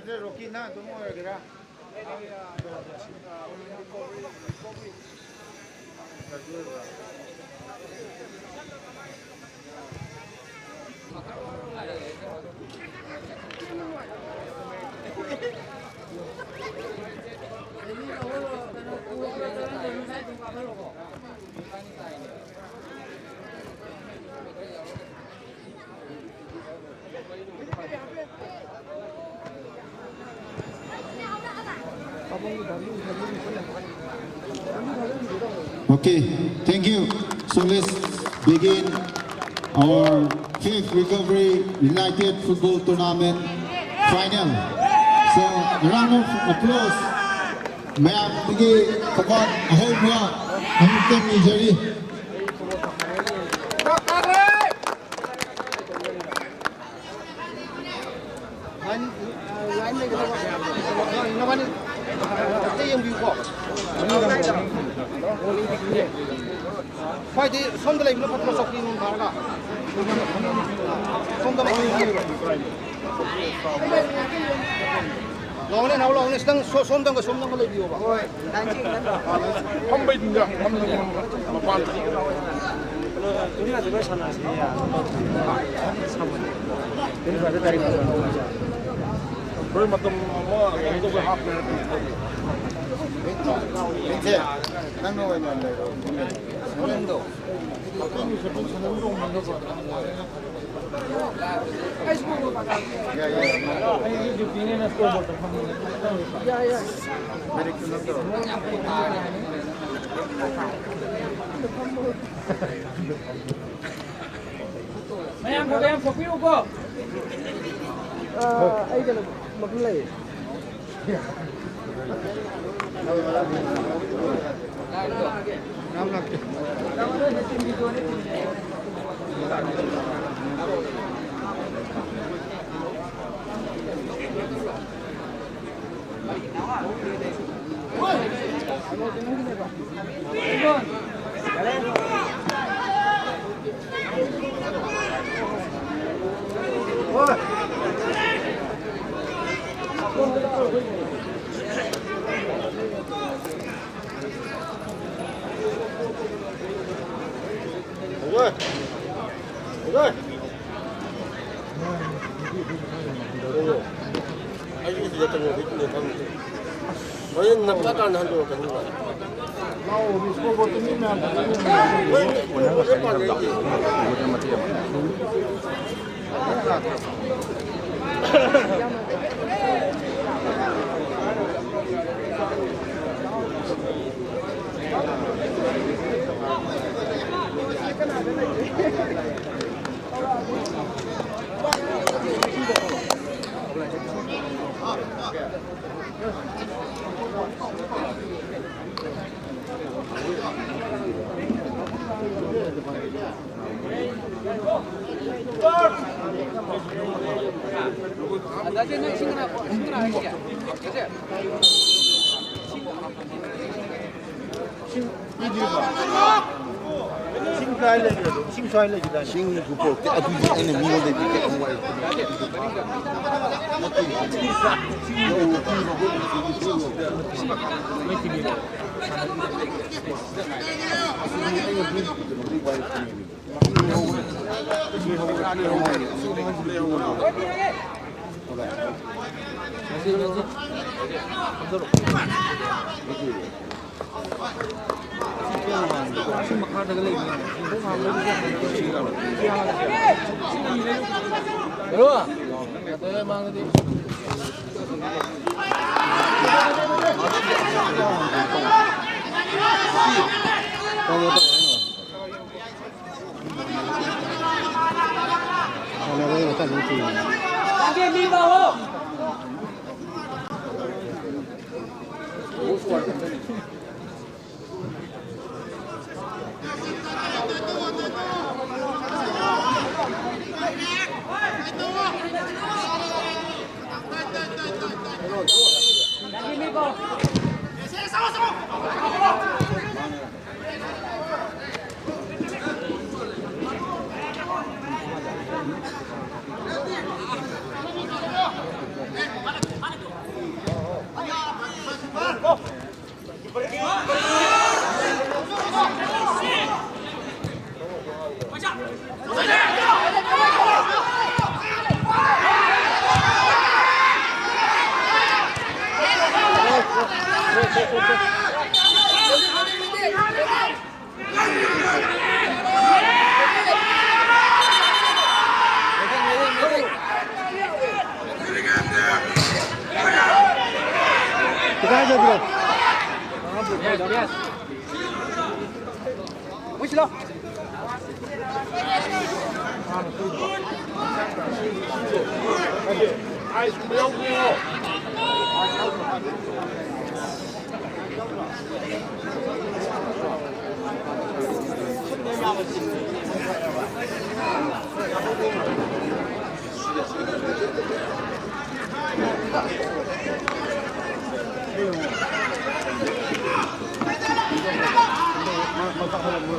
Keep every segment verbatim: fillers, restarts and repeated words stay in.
ꯔꯣꯀꯤ, ꯅꯪ ꯑꯗꯨꯝ ꯑꯣꯏꯔꯒꯦꯔꯥ? Okay, thank you. So let's begin our fifth Recovery United Football Tournament final. So, a round of applause. ꯃꯌꯥꯝꯗꯒꯤ ꯈꯨꯄꯥꯛ ꯑꯍꯧꯕ ꯑꯃꯨꯛꯇ ꯅꯤꯖꯔꯤ꯫ ꯁ꯭ꯋꯥꯏꯗꯤ ꯁꯣꯝꯗ ꯂꯩꯕꯅ ꯐꯠꯇ꯭ꯔꯣ, ꯆꯧꯀꯤ ꯅꯨꯡ ꯊꯥꯔꯒ? ꯁꯣꯝꯗ ꯂꯥꯛꯑꯣꯅꯦ, ꯅꯥꯎ, ꯂꯥꯛꯑꯣꯅꯦ, ꯁꯤꯗꯪ ꯁꯣ-, ꯁꯣꯝꯗꯪꯒ ꯁꯣꯝꯗꯪꯒ ꯂꯩꯕꯤꯌꯣꯕ꯫ ꯍꯣꯏ, ꯗꯥꯏꯅꯤꯡ ꯇꯦꯕꯜꯗ꯫ ꯐꯝꯕꯩꯗꯨꯗ, ꯐꯝꯕꯩꯗꯨꯗ, ꯃꯄꯥꯟꯗ꯫ ꯍꯣꯔꯦꯟ ꯃꯇꯝ ꯑꯃ ꯀꯩꯅꯣ ꯇꯧꯕꯩ ꯍꯥꯞꯄꯦ꯫ ꯅꯪꯅ ꯑꯣꯏꯅ ꯂꯩꯔꯣ꯫ ꯃꯌꯥꯝ ꯈꯔ ꯌꯥꯝ ꯊꯣꯛꯄꯤꯔꯨꯀꯣ꯫ ꯑꯩ ꯀꯩꯅꯣ ꯃꯐꯝ ꯂꯩꯌꯦ꯫ ꯍꯣꯏ꯫ ꯍꯣꯏ꯫ ꯑꯩꯁꯨ ꯁꯤꯗ ꯀꯩꯅꯣ ꯍꯤꯞꯄꯤꯅꯦ ꯐꯝꯃꯤꯁꯦ꯫ ꯍꯣꯔꯦꯟ ꯅꯛꯂꯀꯥꯟꯗ ꯍꯟꯗꯣꯔꯛꯀꯅꯤꯕ꯫ ꯂꯥꯛꯑꯣ, ꯁ꯭ꯀꯣꯔꯕꯣꯔꯗꯇ ꯃꯤ ꯃꯌꯥꯝ ꯍꯣꯏ, ꯁ꯭ꯀꯣꯔꯕꯣꯔꯗ ꯄꯥꯟꯅꯩ꯫ ꯏꯁꯤꯡ ꯀꯥꯏ ꯂꯩꯒꯦ? ꯏꯁꯤꯡ ꯁ꯭ꯋꯥꯏ ꯂꯩꯒꯦꯗꯥꯏꯅꯦ? ꯏꯁꯤꯡ ꯄꯨꯊꯣꯛꯇꯦ꯫ ꯑꯗꯨꯗꯤ ꯑꯩꯅ ꯃꯤꯉꯣꯟꯗꯒꯤ ꯀꯌꯥꯝ ꯋꯥꯏ?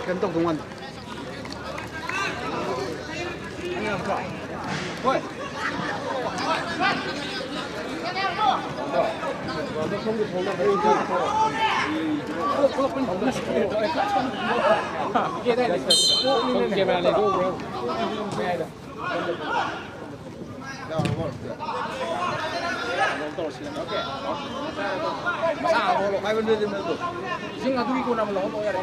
ꯀꯩꯅꯣ ꯇꯧꯗꯧ ꯃꯥꯟꯗꯦ꯫ ꯍꯣꯏ꯫ ꯏꯁꯤꯡ ꯑꯗꯨꯒꯤ ꯀꯣꯟꯅ ꯑꯃꯨꯛ ꯂꯧꯍꯜꯂꯛꯑꯣ ꯌꯥꯔꯦ꯫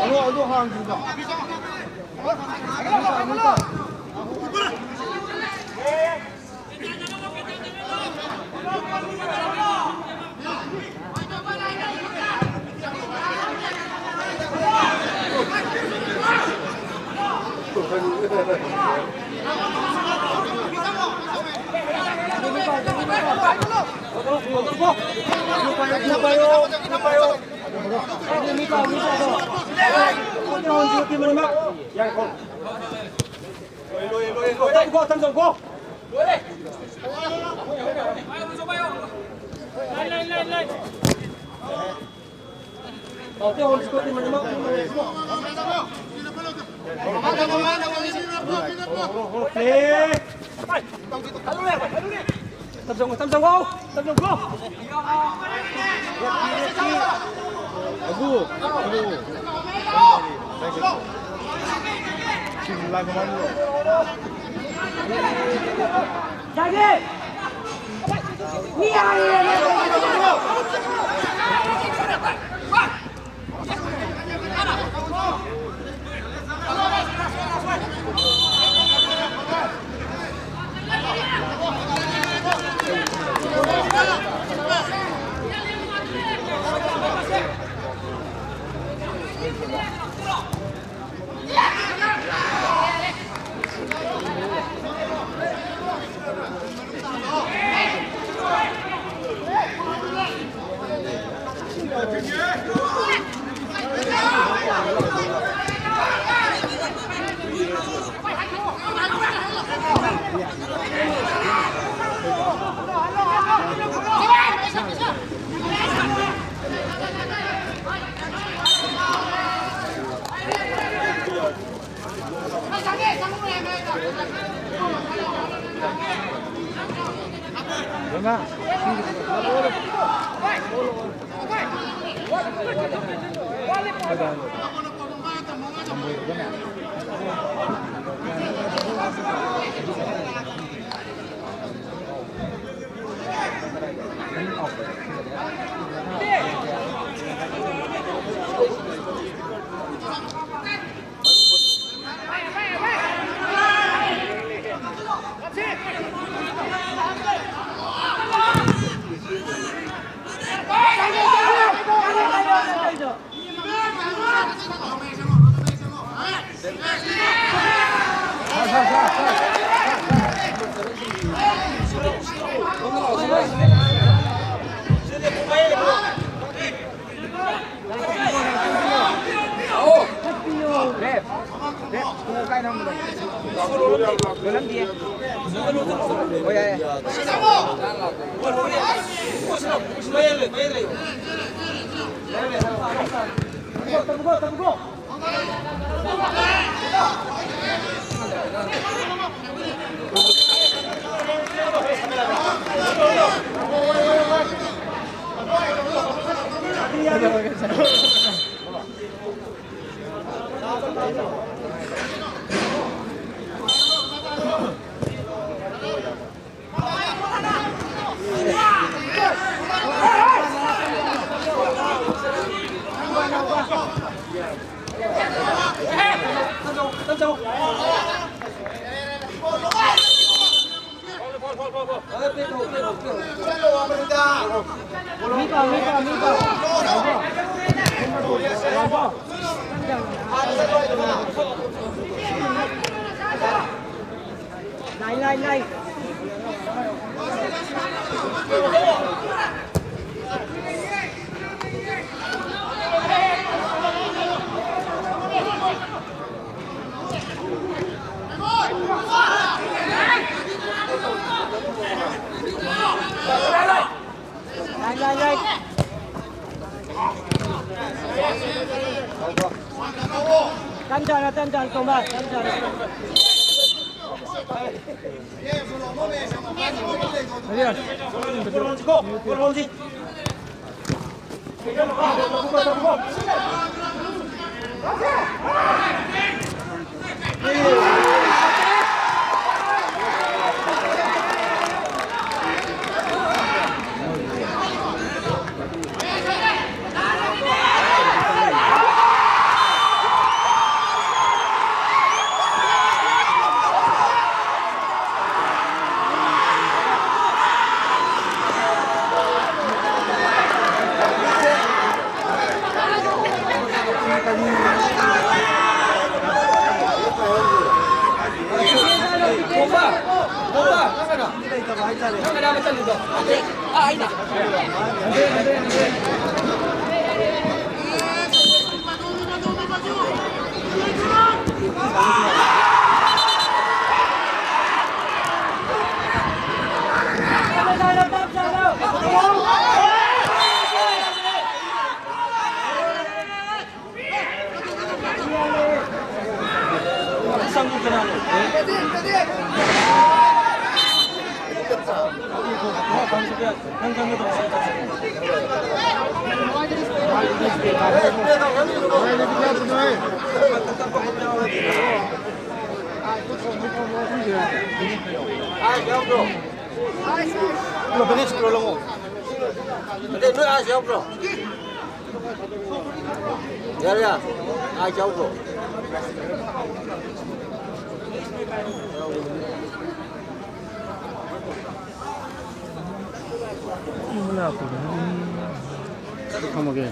ꯑꯗꯣ, ꯑꯗꯣ ꯍꯥꯡꯗ꯭ꯔꯤꯕ꯫ Line, line, line. Line, line, line. ꯇꯞ ꯇꯞꯅ, ꯇꯞ ꯇꯞꯅ ꯇꯣꯝꯕ, ꯇꯞ ꯇꯞꯅ꯫ ꯅꯣꯏ ꯑꯥ ꯌꯥꯎꯕ꯭ꯔꯣ? ꯌꯥꯔꯦ, ꯌꯥꯔꯦ꯫ ꯑꯥ ꯌꯥꯎꯕ꯭ꯔꯣ? ꯊꯝꯃꯒꯦ꯫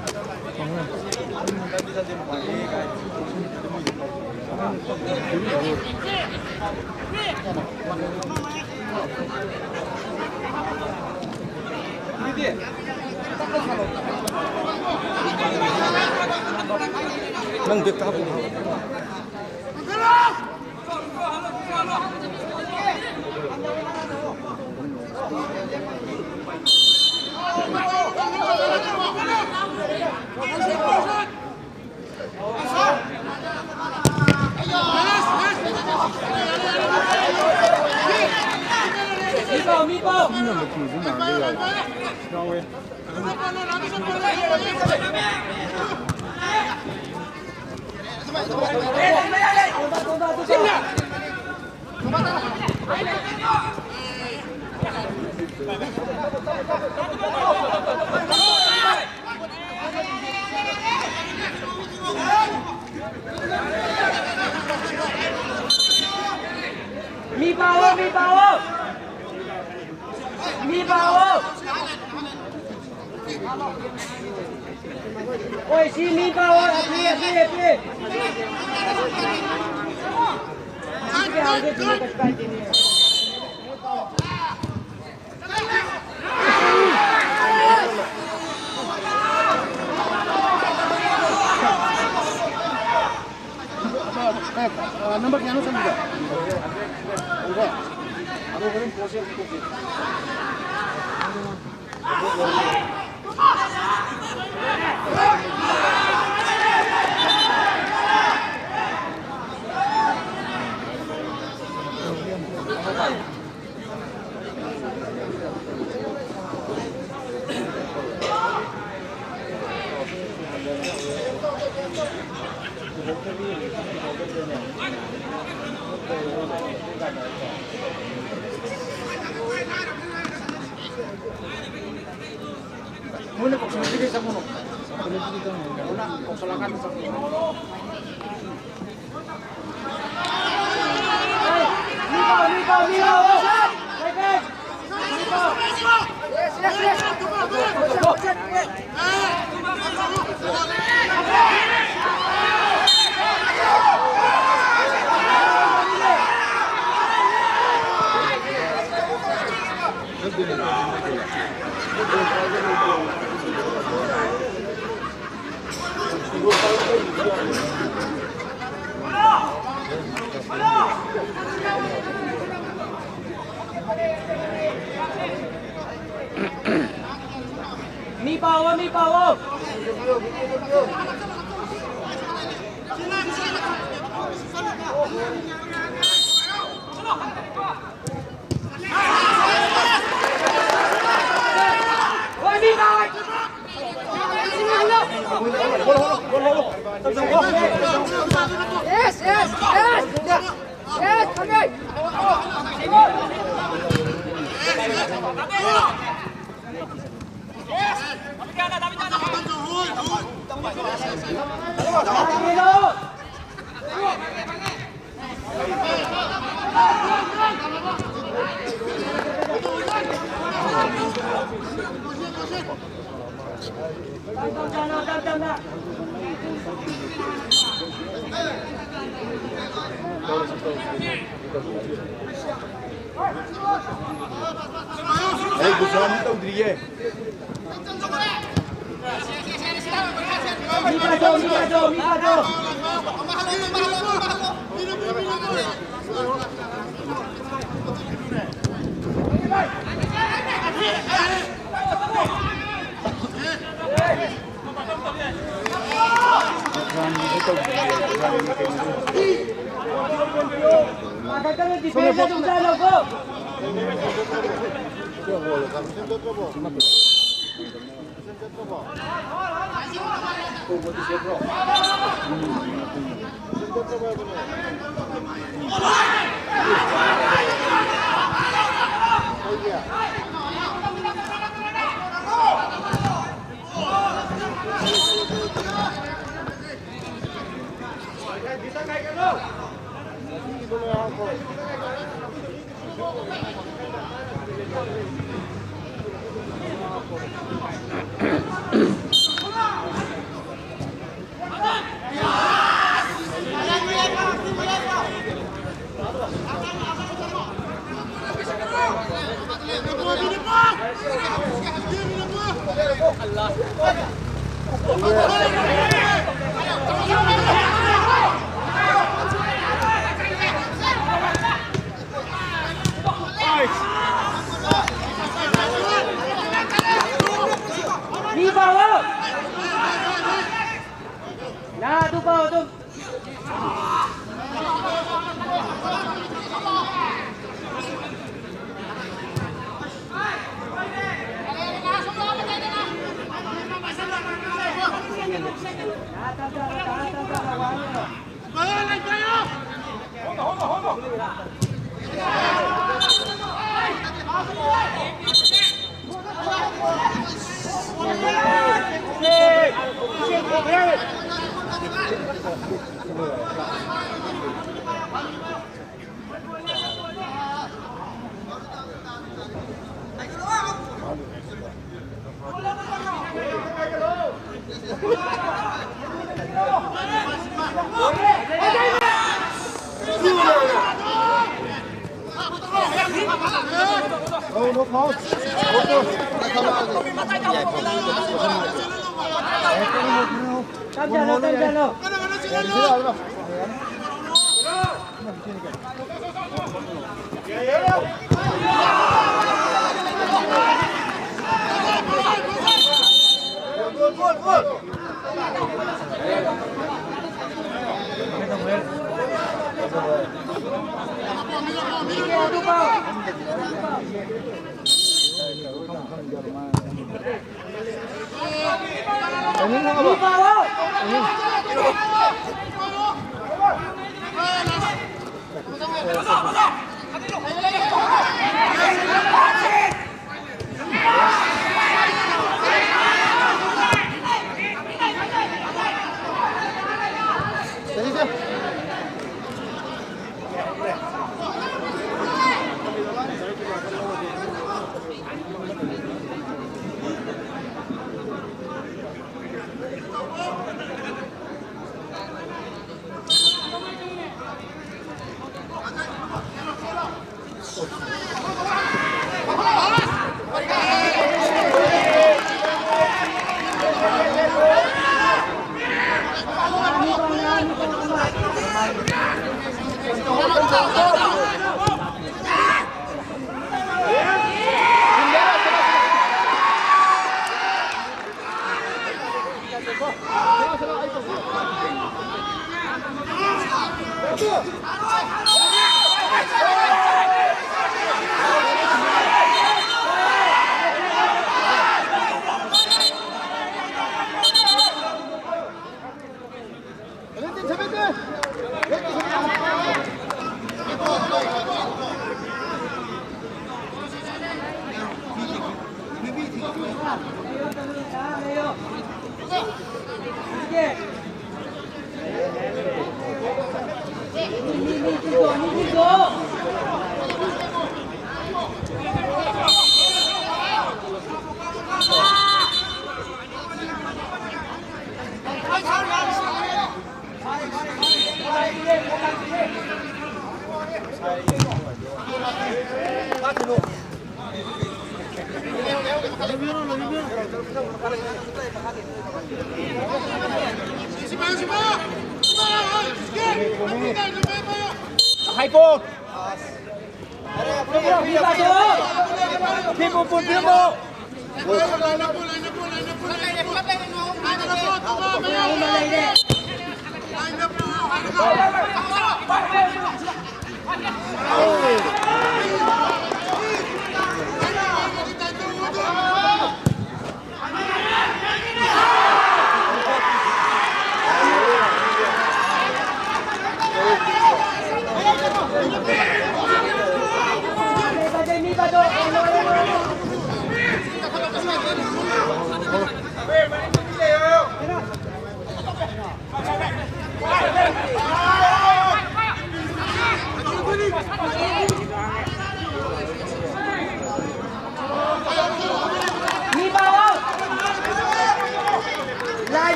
ꯅꯪ ꯕꯦꯛꯇ ꯍꯥꯞꯄꯨ꯫ ꯏꯟꯅꯕ ꯊꯤꯡꯖꯤꯟꯅꯔꯒ ꯌꯥꯎꯕ ꯌꯥꯎꯋꯦ꯫ ꯃꯤ ꯄꯥꯎꯑꯣ, ꯃꯤ ꯄꯥꯎꯑꯣ꯫ ꯃꯤ ꯄꯥꯎꯑꯣ꯫ ꯑꯣꯏ, ꯁꯤ ꯃꯤ ꯄꯥꯎꯑꯣ꯫ ꯑꯄꯤ, ꯑꯄꯤ, ꯑꯄꯤ꯫ ꯁꯤꯒꯤ ꯍꯥꯡꯒꯦ, ꯁꯤꯒꯤ ꯀꯩꯁꯨ ꯀꯥꯏꯗꯦꯅꯦ꯫ ꯅꯝꯕꯔ ꯀꯌꯥꯅꯣ ꯆꯟꯕꯗꯣ? ꯎꯕ꯭ꯔꯣ? ꯑꯗꯣ ꯍꯣꯔꯦꯟ ꯄꯣꯁꯁꯦ ꯑꯃꯨꯛ ꯇꯧꯁꯦ꯫ ꯃꯣꯏꯅ ꯀꯧꯁꯜꯂꯛꯇ꯭ꯔꯤꯉꯩ ꯆꯪꯉꯨꯅꯣ꯫ ꯃꯣꯏꯅ ꯀꯧꯁꯜꯂꯛꯑꯀꯥꯟꯗ ꯆꯪꯉꯨꯅꯣ꯫ ꯃꯤ ꯄꯥꯎꯑꯣ, ꯃꯤ ꯄꯥꯎꯑꯣ꯫ Yes, yes, yes. Yes, come here. ꯑꯩ ꯒꯨꯁꯥꯟꯗꯤ ꯇꯧꯗ꯭ꯔꯤꯌꯦ꯫ ꯃꯤ ꯄꯥꯎ꯫ ꯅꯥ ꯑꯗꯨ ꯄꯥꯎ ꯑꯗꯨꯝ꯫ High ball. People put them up.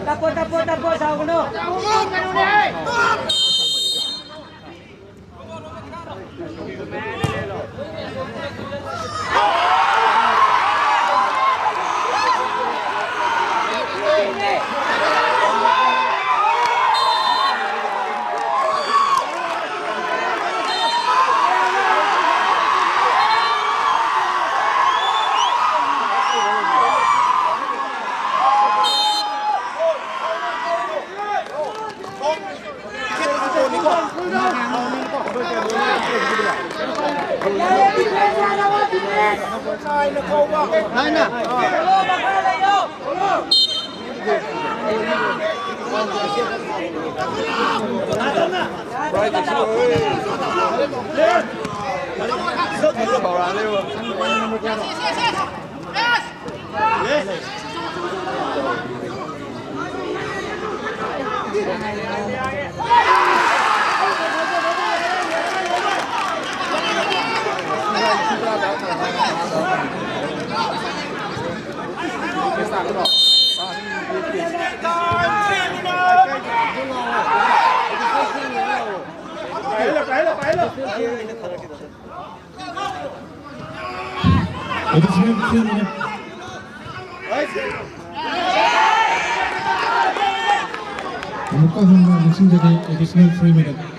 Tapo, tapo, tapo, sa uno. Additional three minutes. ꯑꯃꯨꯛꯀ ꯍꯟꯅ ꯅꯤꯡꯁꯤꯡꯖꯒꯦ, additional three minutes.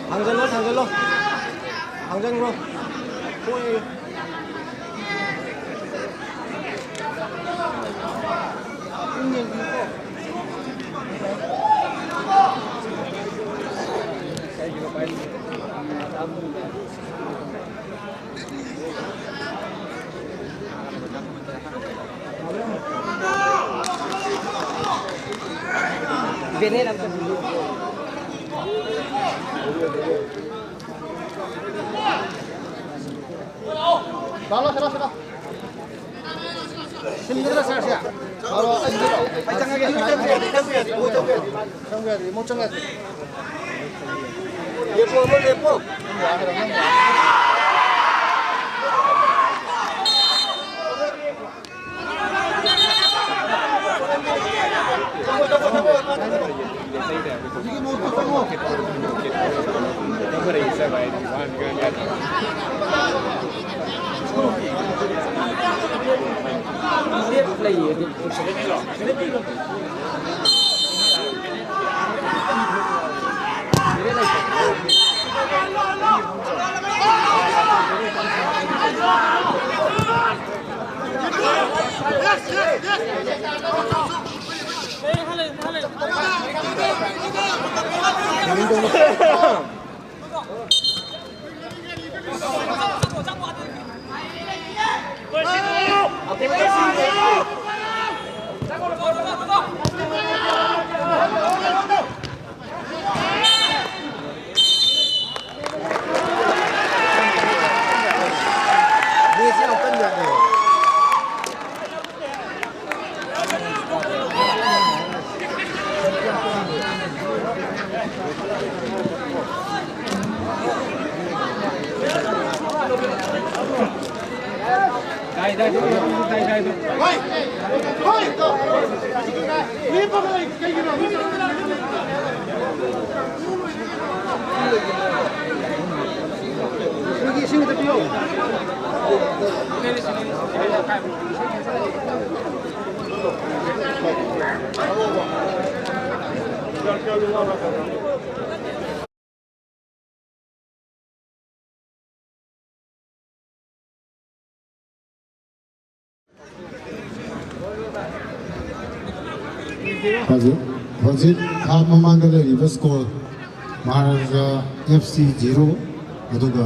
ꯊꯥꯡꯖꯜꯂꯣ, ꯊꯥꯡꯖꯜꯂꯣ꯫ ꯊꯥꯡꯖꯟꯈ꯭ꯔꯣ꯫ ꯊꯣꯛꯑꯦ꯫ ꯁꯤꯟꯒꯗ꯭ꯔꯥ ꯁꯥꯔꯁꯦ? ꯕꯥꯔꯣ, ꯑꯩ ꯆꯪꯉꯒꯦ꯫ ꯆꯪꯕ ꯌꯥꯗꯦ, ꯃꯣꯏ ꯆꯪꯕ ꯌꯥꯗꯦ꯫ ꯂꯦꯞꯄꯣ, ꯑꯃ ꯂꯦꯞꯄꯣ꯫ ꯍꯧꯖꯤꯛ, ꯍꯧꯖꯤꯛ ꯍꯥꯞ ꯃꯃꯥꯡꯗ ꯂꯩꯔꯤꯕ score, Maharaja F C zero, ꯑꯗꯨꯒ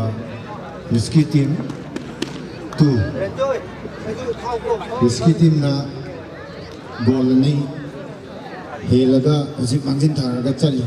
ꯔꯤꯁꯀꯤ ꯇꯤꯝ ꯇꯨ꯫ ꯔꯤꯁꯀꯤ ꯇꯤꯝꯅ ꯒꯣꯜ ꯑꯅꯤ ꯍꯦꯜꯂꯒ ꯍꯧꯖꯤꯛ ꯃꯥꯡꯖꯤꯟ ꯊꯥꯔꯒ ꯆꯠꯂꯤ꯫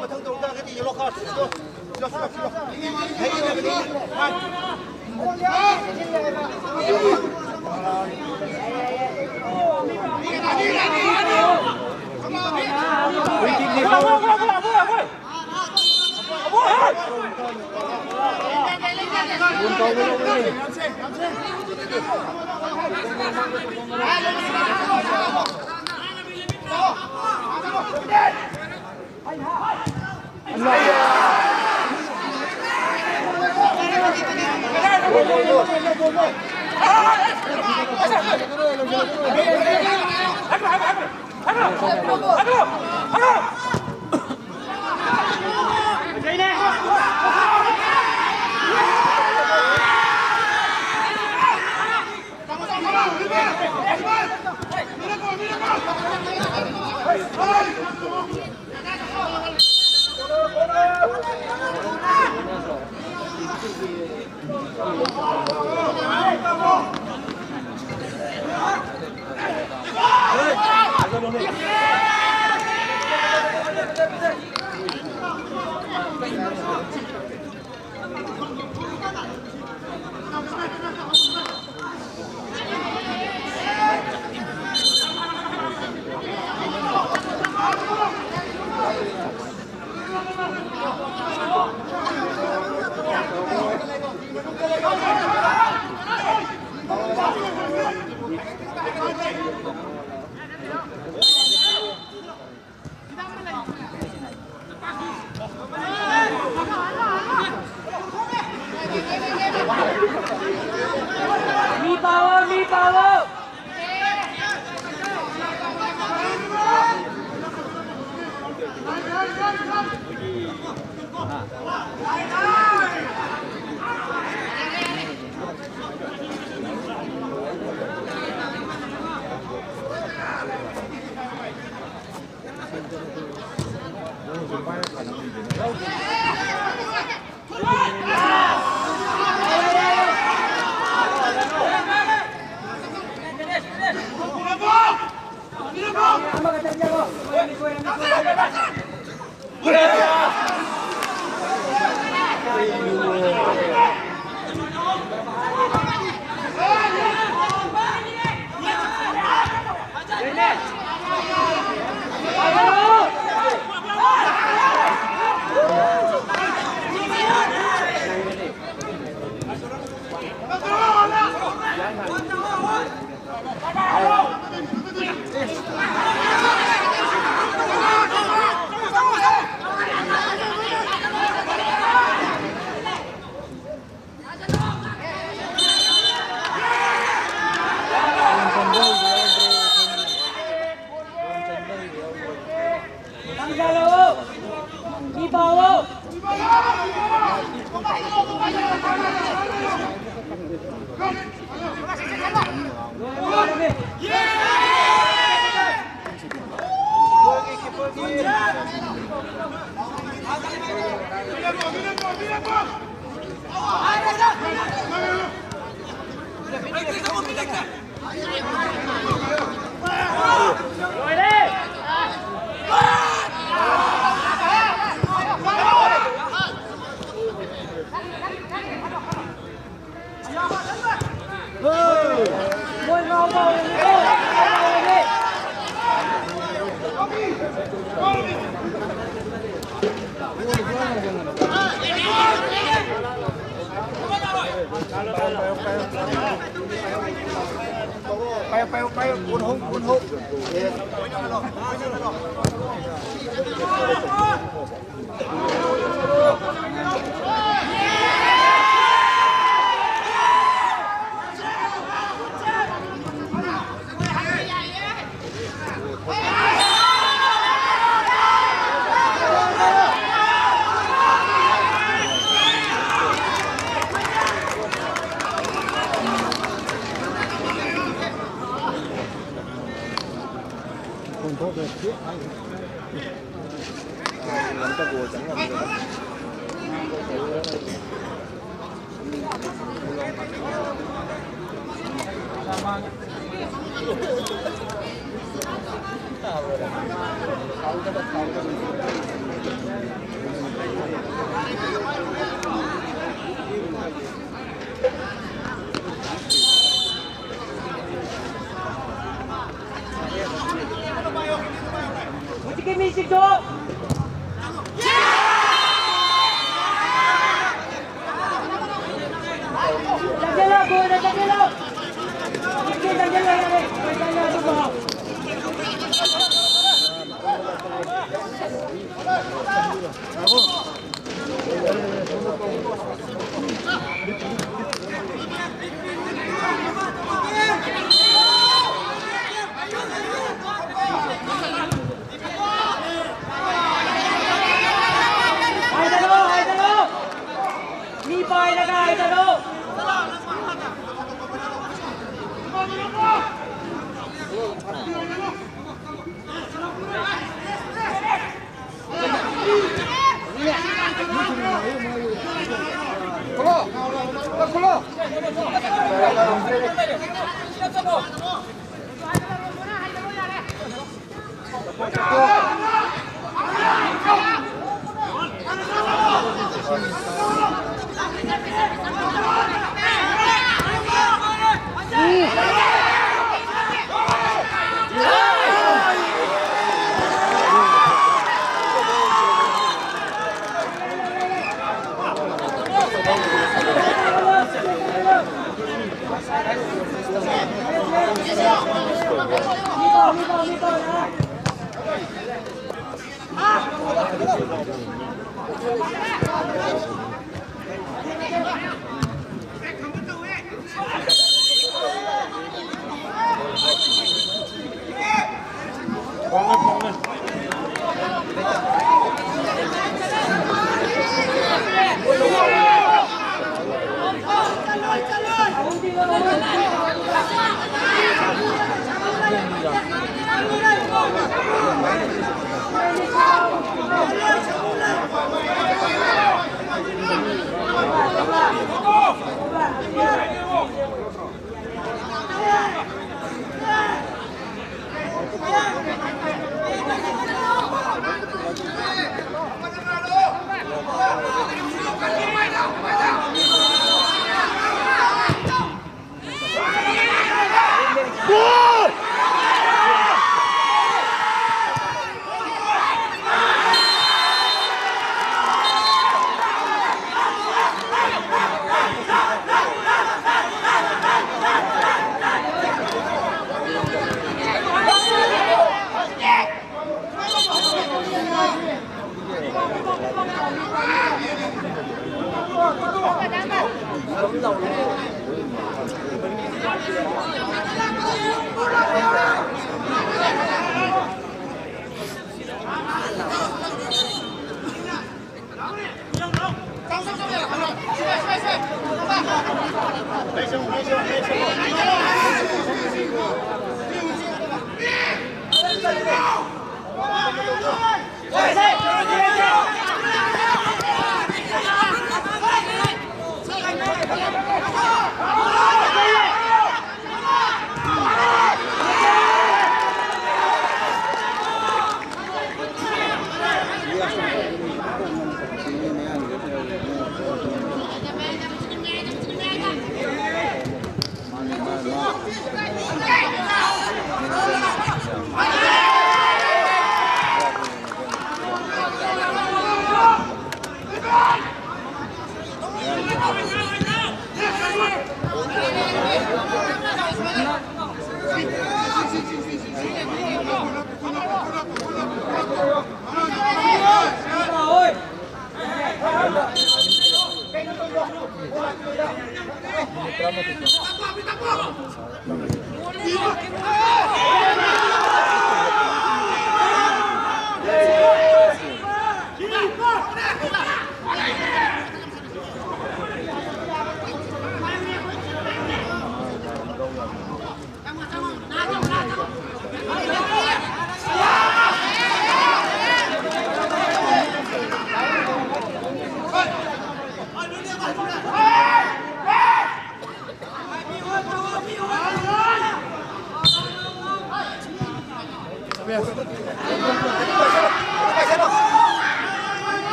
ꯃꯊꯪ ꯇꯧ ꯇꯥꯔꯒꯗꯤ yellow card꯫ ꯁꯤꯜꯂꯣ, ꯁꯤꯜꯂꯣ, ꯁꯤꯜꯂꯣ꯫ ꯍꯩꯅꯕꯅꯤ꯫ ꯄꯥꯏꯌꯨ, ꯄꯥꯏꯌꯨ, ꯄꯥꯏꯌꯨ꯫ ꯀꯣꯟ ꯍꯧ, ꯀꯣꯟ ꯍꯧ꯫ ꯍꯧꯖꯤꯛꯀꯤ ꯃꯤꯁꯤꯡꯗꯣ ꯍꯥꯏꯗꯔꯣ, ꯍꯥꯏꯗꯔꯣ! ꯃꯤ ꯄꯥꯏꯔꯒ ꯍꯥꯏꯗꯔꯣ!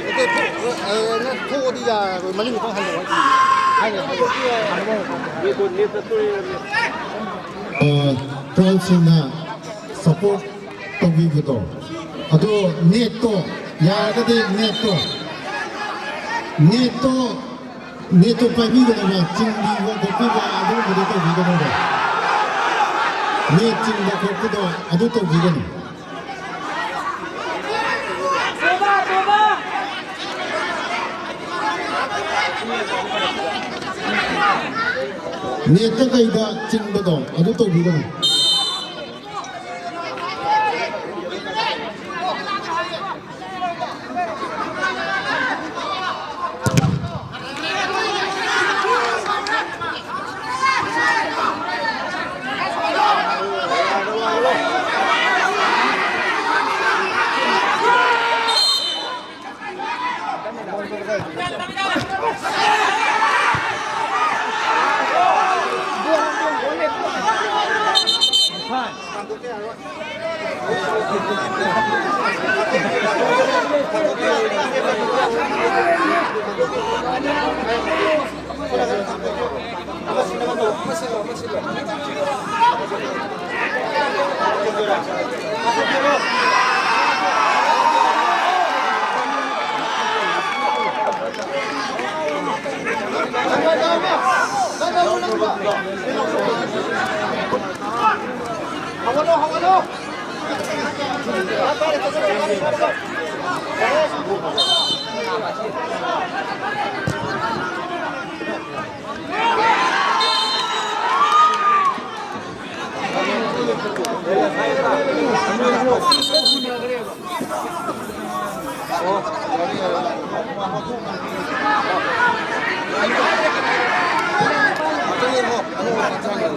ꯅꯠꯇꯦ, ꯊꯣꯛ-, ꯑ, ꯅꯪ ꯊꯣꯛꯑꯗꯤ ꯌꯥꯔꯣꯏ, ꯃꯅꯤꯡ ꯈꯤꯇꯪ ꯍꯜꯂꯣ ꯍꯥꯏꯁꯤꯅꯤ꯫ ꯍꯥꯏꯅꯦ, ꯍꯥꯏꯅꯦ꯫ ꯇ꯭ꯔꯣꯜꯁꯤꯡꯅ ꯁꯞꯄꯣꯔꯠ ꯇꯧꯕꯤꯕꯗꯣ, ꯑꯗꯣ ꯅꯦꯠꯇꯣ, ꯌꯥꯔꯒꯗꯤ ꯅꯦꯠꯇꯣ, ꯅꯦꯠꯇꯣ, ꯅꯦꯠꯇꯣ ꯄꯥꯏꯕꯤꯒꯅꯨꯕ, ꯆꯤꯡꯕꯤꯕ ꯈꯣꯠꯄꯤꯕ ꯑꯗꯨꯒꯨꯝꯕꯗꯣ ꯇꯧꯕꯤꯒꯅꯨꯕ꯫ ꯅꯦꯠ ꯆꯤꯡꯕ ꯈꯣꯠꯄꯗꯣ ꯑꯗꯨ ꯇꯧꯕꯤꯒꯅꯨ꯫ ꯅꯦꯠꯇ ꯀꯩꯗ ꯆꯤꯡꯕꯗꯣ ꯑꯗꯨ ꯇꯧꯕꯤꯒꯅꯨ꯫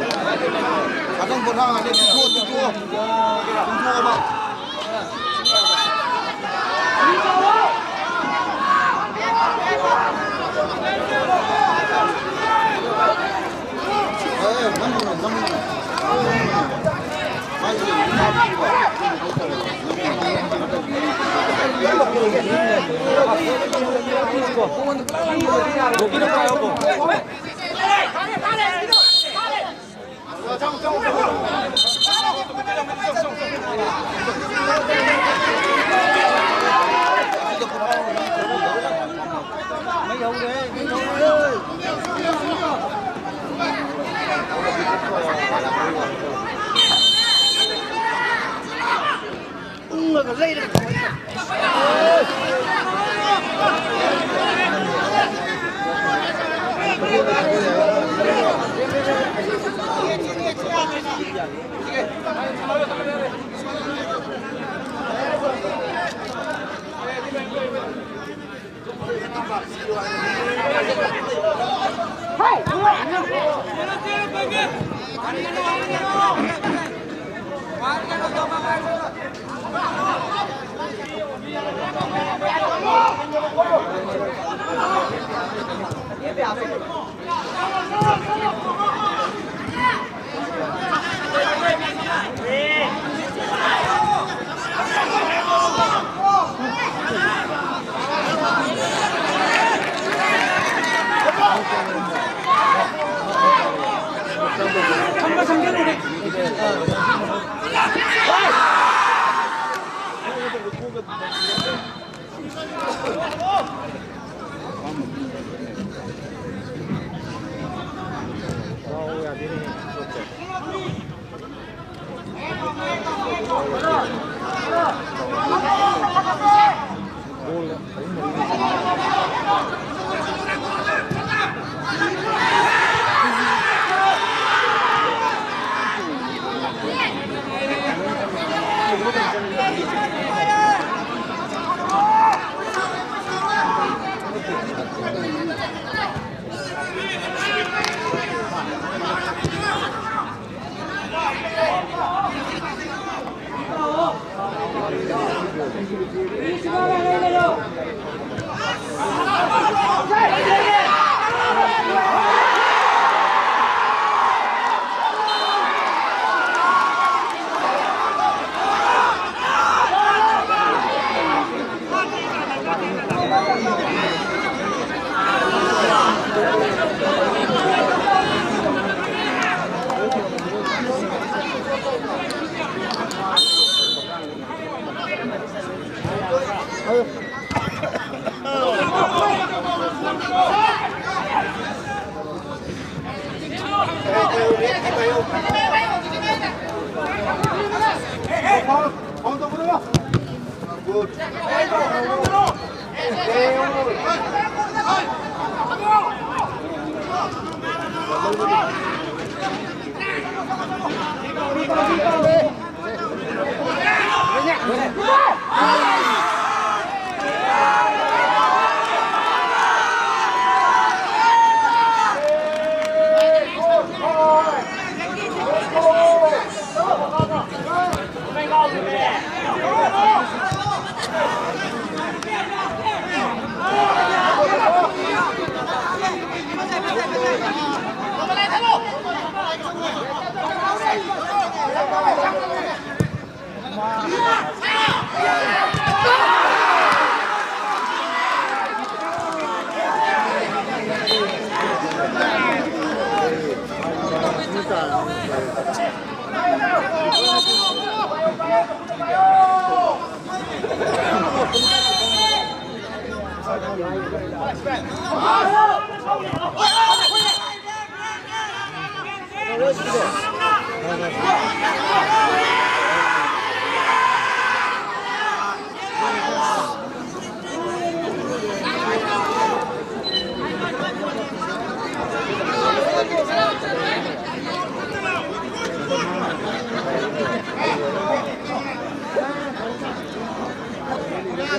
ꯉꯥꯛꯇꯪ ꯄꯣꯊꯥꯍꯜꯂꯦ꯫ ꯇꯨꯝꯊꯣꯛꯑꯣ, ꯇꯨꯝꯊꯣꯛꯑꯣ꯫ ꯇꯨꯝꯊꯣꯛꯑꯣꯕ꯫ ꯎꯪꯉꯒ ꯂꯩꯔꯒ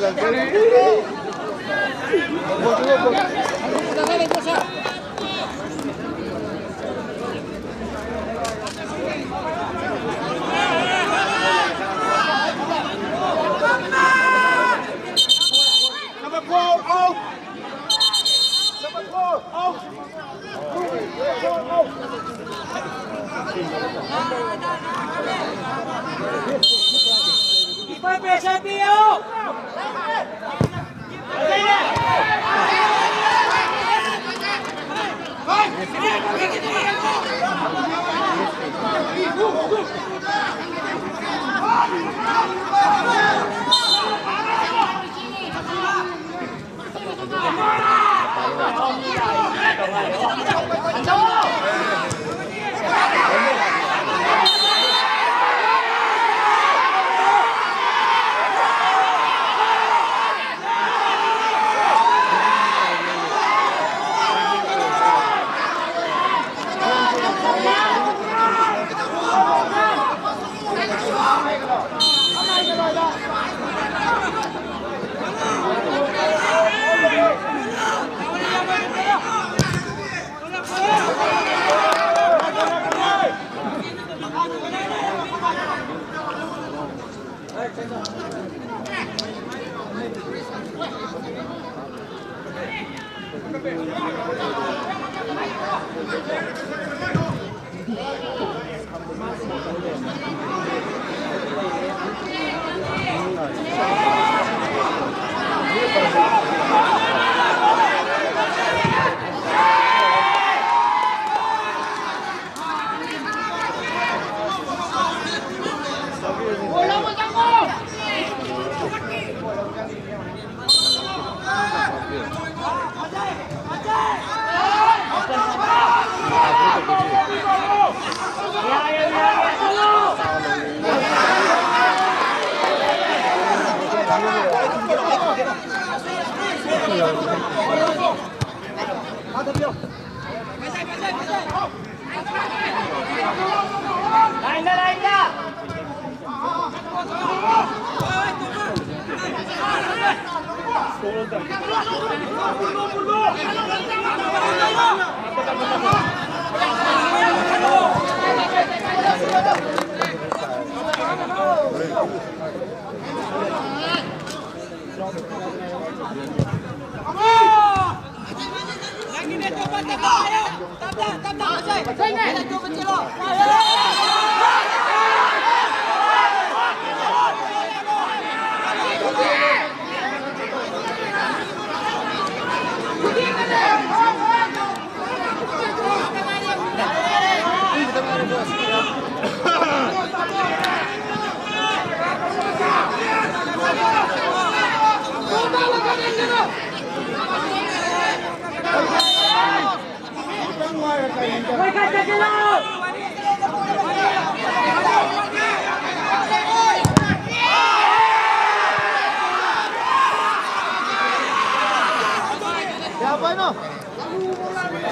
Number four, out. Number four, out. Keeper pressure पियो।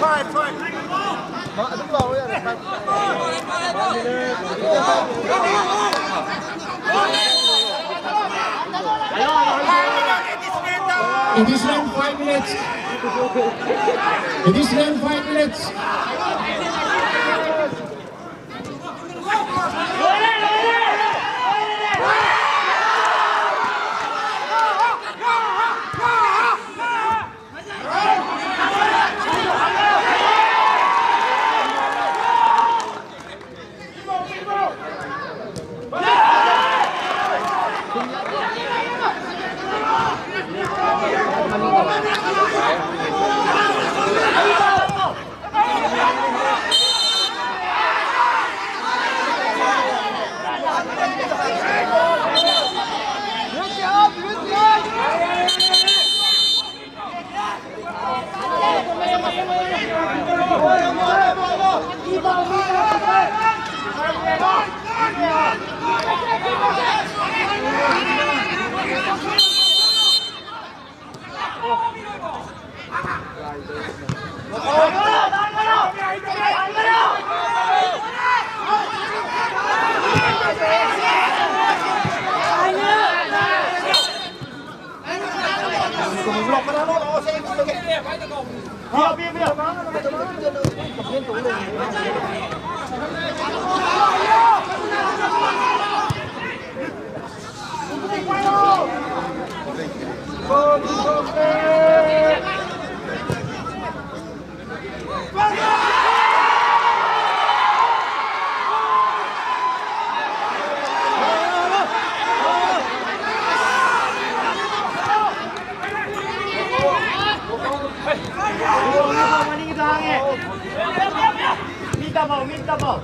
Five, five. ꯑꯗꯨꯝ ꯂꯥꯛꯑꯣ ꯌꯥꯔꯦ, five. Additional five minutes. Additional five minutes. ꯃꯤꯗ ꯐꯥꯎ, ꯃꯤꯗ ꯐꯥꯎ꯫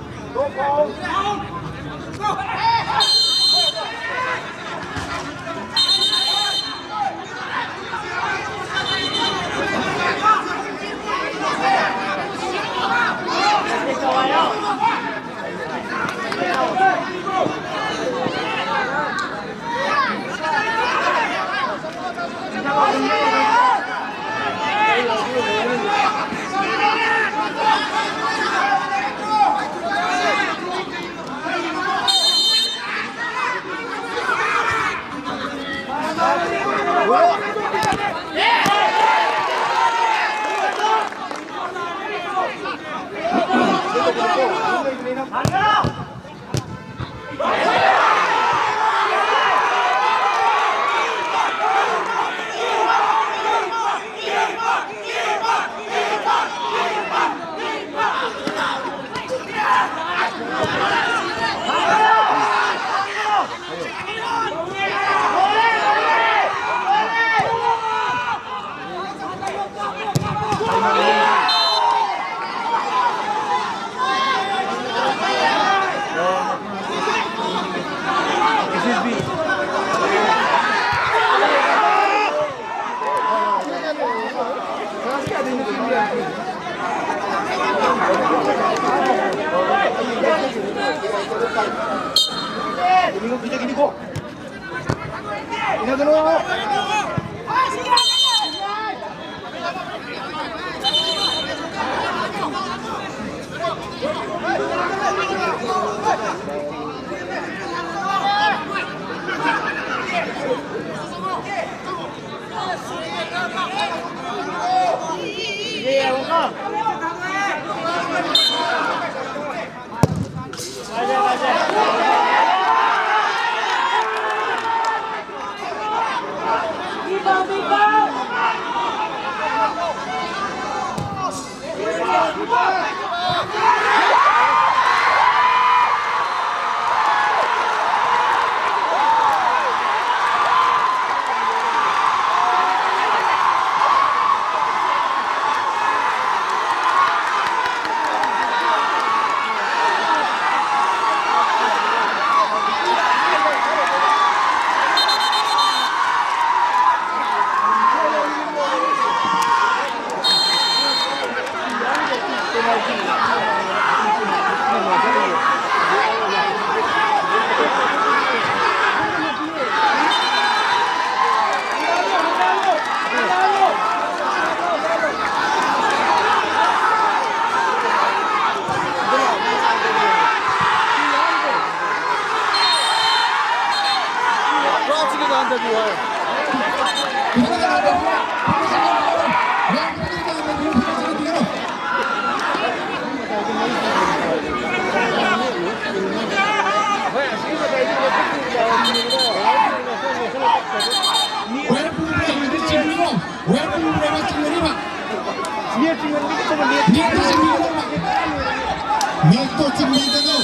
ꯅꯦꯠꯇꯣ ꯆꯤꯡꯕꯤꯒꯅꯨ꯫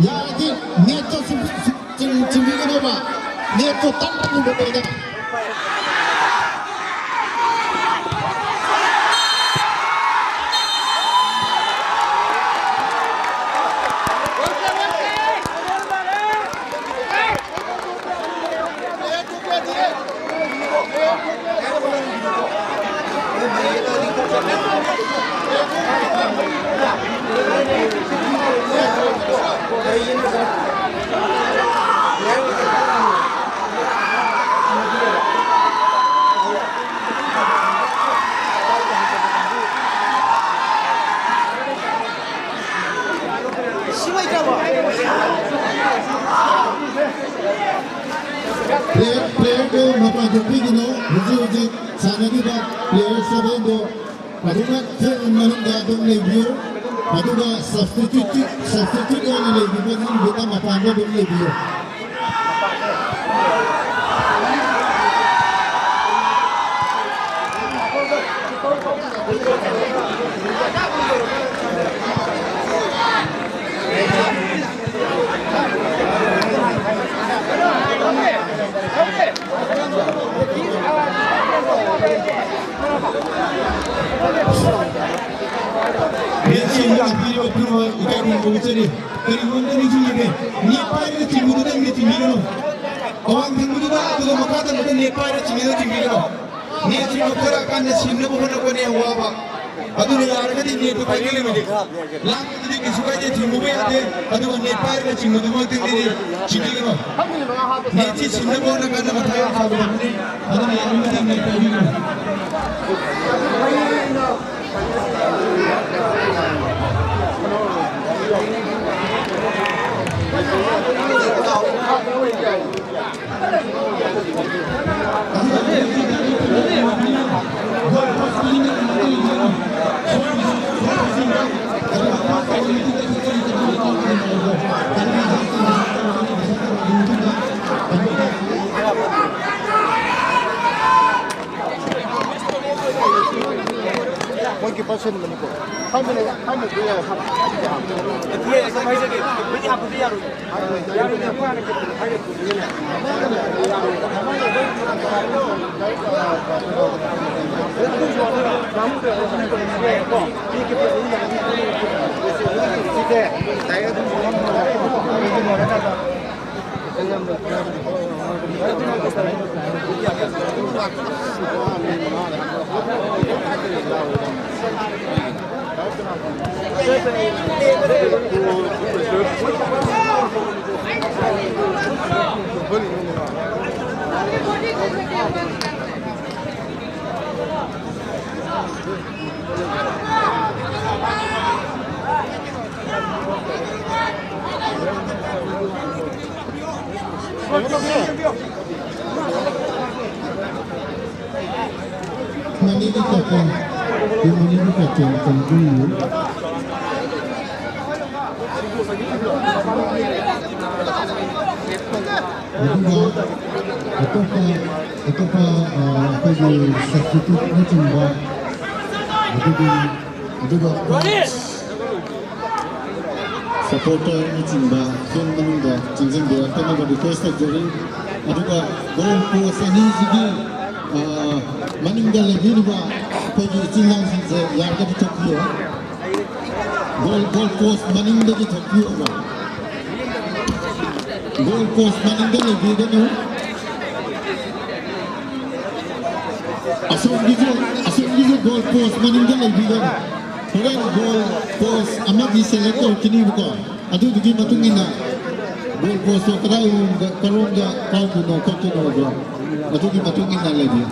ꯌꯥꯔꯗꯤ ꯅꯦꯠꯇꯣ ꯆꯤꯡ-, ꯆꯤꯡ-, ꯆꯤꯡꯕꯤꯒꯅꯣꯕ꯫ ꯅꯦꯠꯇꯣ ꯇꯞꯅ ꯄꯨꯕ ꯀꯩꯗ꯫ ꯄ꯭ꯂꯦꯌꯔ, ꯄ꯭ꯂꯦꯌꯔꯗꯨ ꯃꯄꯥꯟ ꯊꯣꯛꯄꯤꯒꯅꯨ꯫ ꯍꯧꯖꯤꯛ ꯍꯧꯖꯤꯛ ꯁꯥꯟꯅꯔꯤꯕ ꯄ꯭ꯂꯦꯌꯔ ꯁꯚꯦꯟꯗꯨ ꯑꯗꯨꯅ ꯐꯤꯜ ꯃꯅꯨꯡꯗ ꯑꯗꯨꯝ ꯂꯩꯕꯤꯌꯨ꯫ ꯑꯗꯨꯒ ꯁꯕꯁꯇꯤꯇ꯭ꯌꯨꯠ, ꯁꯕꯁꯇꯤꯇ꯭ꯌꯨꯠ ꯑꯣꯏꯅ ꯂꯩꯕꯤꯕꯁꯤꯡꯗꯨꯅ ꯃꯄꯥꯟꯗ ꯑꯗꯨꯝ ꯂꯩꯕꯤꯌꯨ꯫ ꯃꯦꯠꯁ ꯌꯦꯡꯕ ꯂꯥꯛꯄꯤꯔꯤꯕ ꯄꯨꯝꯅꯃꯛ ꯏꯀꯥꯏ ꯈꯨꯝꯅꯕ ꯎꯠꯆꯔꯤ꯫ ꯀꯔꯤꯒꯨꯝꯕ ꯑꯝꯇ ꯅꯤꯡꯁꯤꯡꯖꯒꯦ, ꯅꯦꯠ ꯄꯥꯏꯔꯒ ꯆꯤꯡꯕꯗꯨꯗ ꯅꯦꯠ ꯆꯤꯡꯕꯤꯒꯅꯨ꯫ ꯑꯋꯥꯡ ꯊꯪꯕꯗꯨꯗ ꯑꯗꯨꯒ ꯃꯈꯥ ꯊꯪꯕꯗ ꯅꯦꯠ ꯄꯥꯏꯔꯒ ꯆꯤꯡꯒꯗꯕ ꯆꯤꯡꯕꯤꯒꯅꯨ꯫ ꯅꯦꯠꯁꯤ ꯂꯧꯊꯔꯛꯑꯀꯥꯟꯗ ꯁꯤꯟꯅꯕ ꯍꯣꯠꯅꯕꯅ ꯌꯥꯝ ꯋꯥꯕ꯫ ꯑꯗꯨꯅ ꯌꯥꯔꯒꯗꯤ ꯅꯦꯠꯇꯨ ꯄꯥꯏꯕꯤꯒꯅꯨ꯫ ꯂꯥꯡꯕꯗꯨꯗꯤ ꯀꯩꯁꯨ ꯀꯥꯏꯗꯦ, ꯊꯤꯡꯉꯨꯕ ꯌꯥꯗꯦ꯫ ꯑꯗꯨꯒ ꯅꯦꯠ ꯄꯥꯏꯔꯒ ꯆꯤꯡꯕꯗꯨꯃꯛꯇꯪꯗꯤ ꯆꯤꯡꯕꯤꯒꯅꯨ꯫ ꯅꯦꯠꯁꯤ ꯁꯤꯟꯅꯕ ꯍꯣꯠꯅꯀꯥꯟꯗ ꯃꯊꯥ ꯌꯥꯝ ꯁꯥꯒꯗꯕꯅꯤ꯫ ꯑꯗꯨꯅ ꯌꯥꯔꯤꯕꯃꯈꯩ ꯅꯦꯠ ꯄꯥꯏꯕꯤꯒꯅꯨ꯫ ꯃꯣꯏꯒꯤ percent Manipur five minute five minute ꯌꯥꯔꯦ꯫ Money the captain. The money the captain. Continue. ꯑꯗꯨꯒ ꯑꯇꯣꯞꯄ, ꯑꯇꯣꯞꯄ, ꯑ, ꯑꯩꯈꯣꯏꯒꯤ substituteꯅꯆꯤꯡꯕ, ꯑꯗꯨꯒꯤ, ꯑꯗꯨꯒ supporterꯅꯆꯤꯡꯕ field ꯃꯅꯨꯡꯗ ꯆꯪꯁꯤꯟꯕꯤꯔꯛꯇꯅꯕ request ꯇꯧꯖꯔꯤ꯫ ꯑꯗꯨꯒ goal post ꯑꯅꯤꯁꯤꯒꯤ, ꯑ, ꯃꯅꯤꯡꯗ ꯂꯩꯕꯤꯔꯤꯕ ꯑꯩꯈꯣꯏꯒꯤ ꯏꯆꯤꯜ ꯏꯅꯥꯎꯁꯤꯡꯁꯦ ꯌꯥꯔꯒꯗꯤ ꯊꯣꯛꯄꯤꯌꯨ꯫ Goal, goal post ꯃꯅꯤꯡꯗꯒꯤ ꯊꯣꯛꯄꯤꯌꯣꯕ꯫ Goal post ꯃꯅꯤꯡꯗ ꯂꯩꯕꯤꯒꯅꯨ꯫ ꯑꯁꯣꯝꯒꯤꯁꯨ, ꯑꯁꯣꯝꯒꯤꯁꯨ goal post ꯃꯅꯤꯡꯗ ꯂꯩꯕꯤꯒꯅꯨ꯫ ꯍꯣꯔꯦꯟ goal post ꯑꯃꯗꯤ select ꯇꯧꯔꯛꯈꯤꯅꯤꯕꯀꯣ꯫ ꯑꯗꯨꯗꯨꯒꯤ ꯃꯇꯨꯡ ꯏꯟꯅ goal postꯇꯣ ꯀꯗꯥꯏꯔꯣꯝꯗ, ꯀꯔꯣꯝꯗ ꯀꯥꯎꯗꯣꯏꯅꯣ ꯈꯣꯠꯇꯣꯏꯅꯣꯗꯣ ꯑꯗꯨꯒꯤ ꯃꯇꯨꯡ ꯏꯟꯅ ꯂꯩꯕꯤꯌꯨ꯫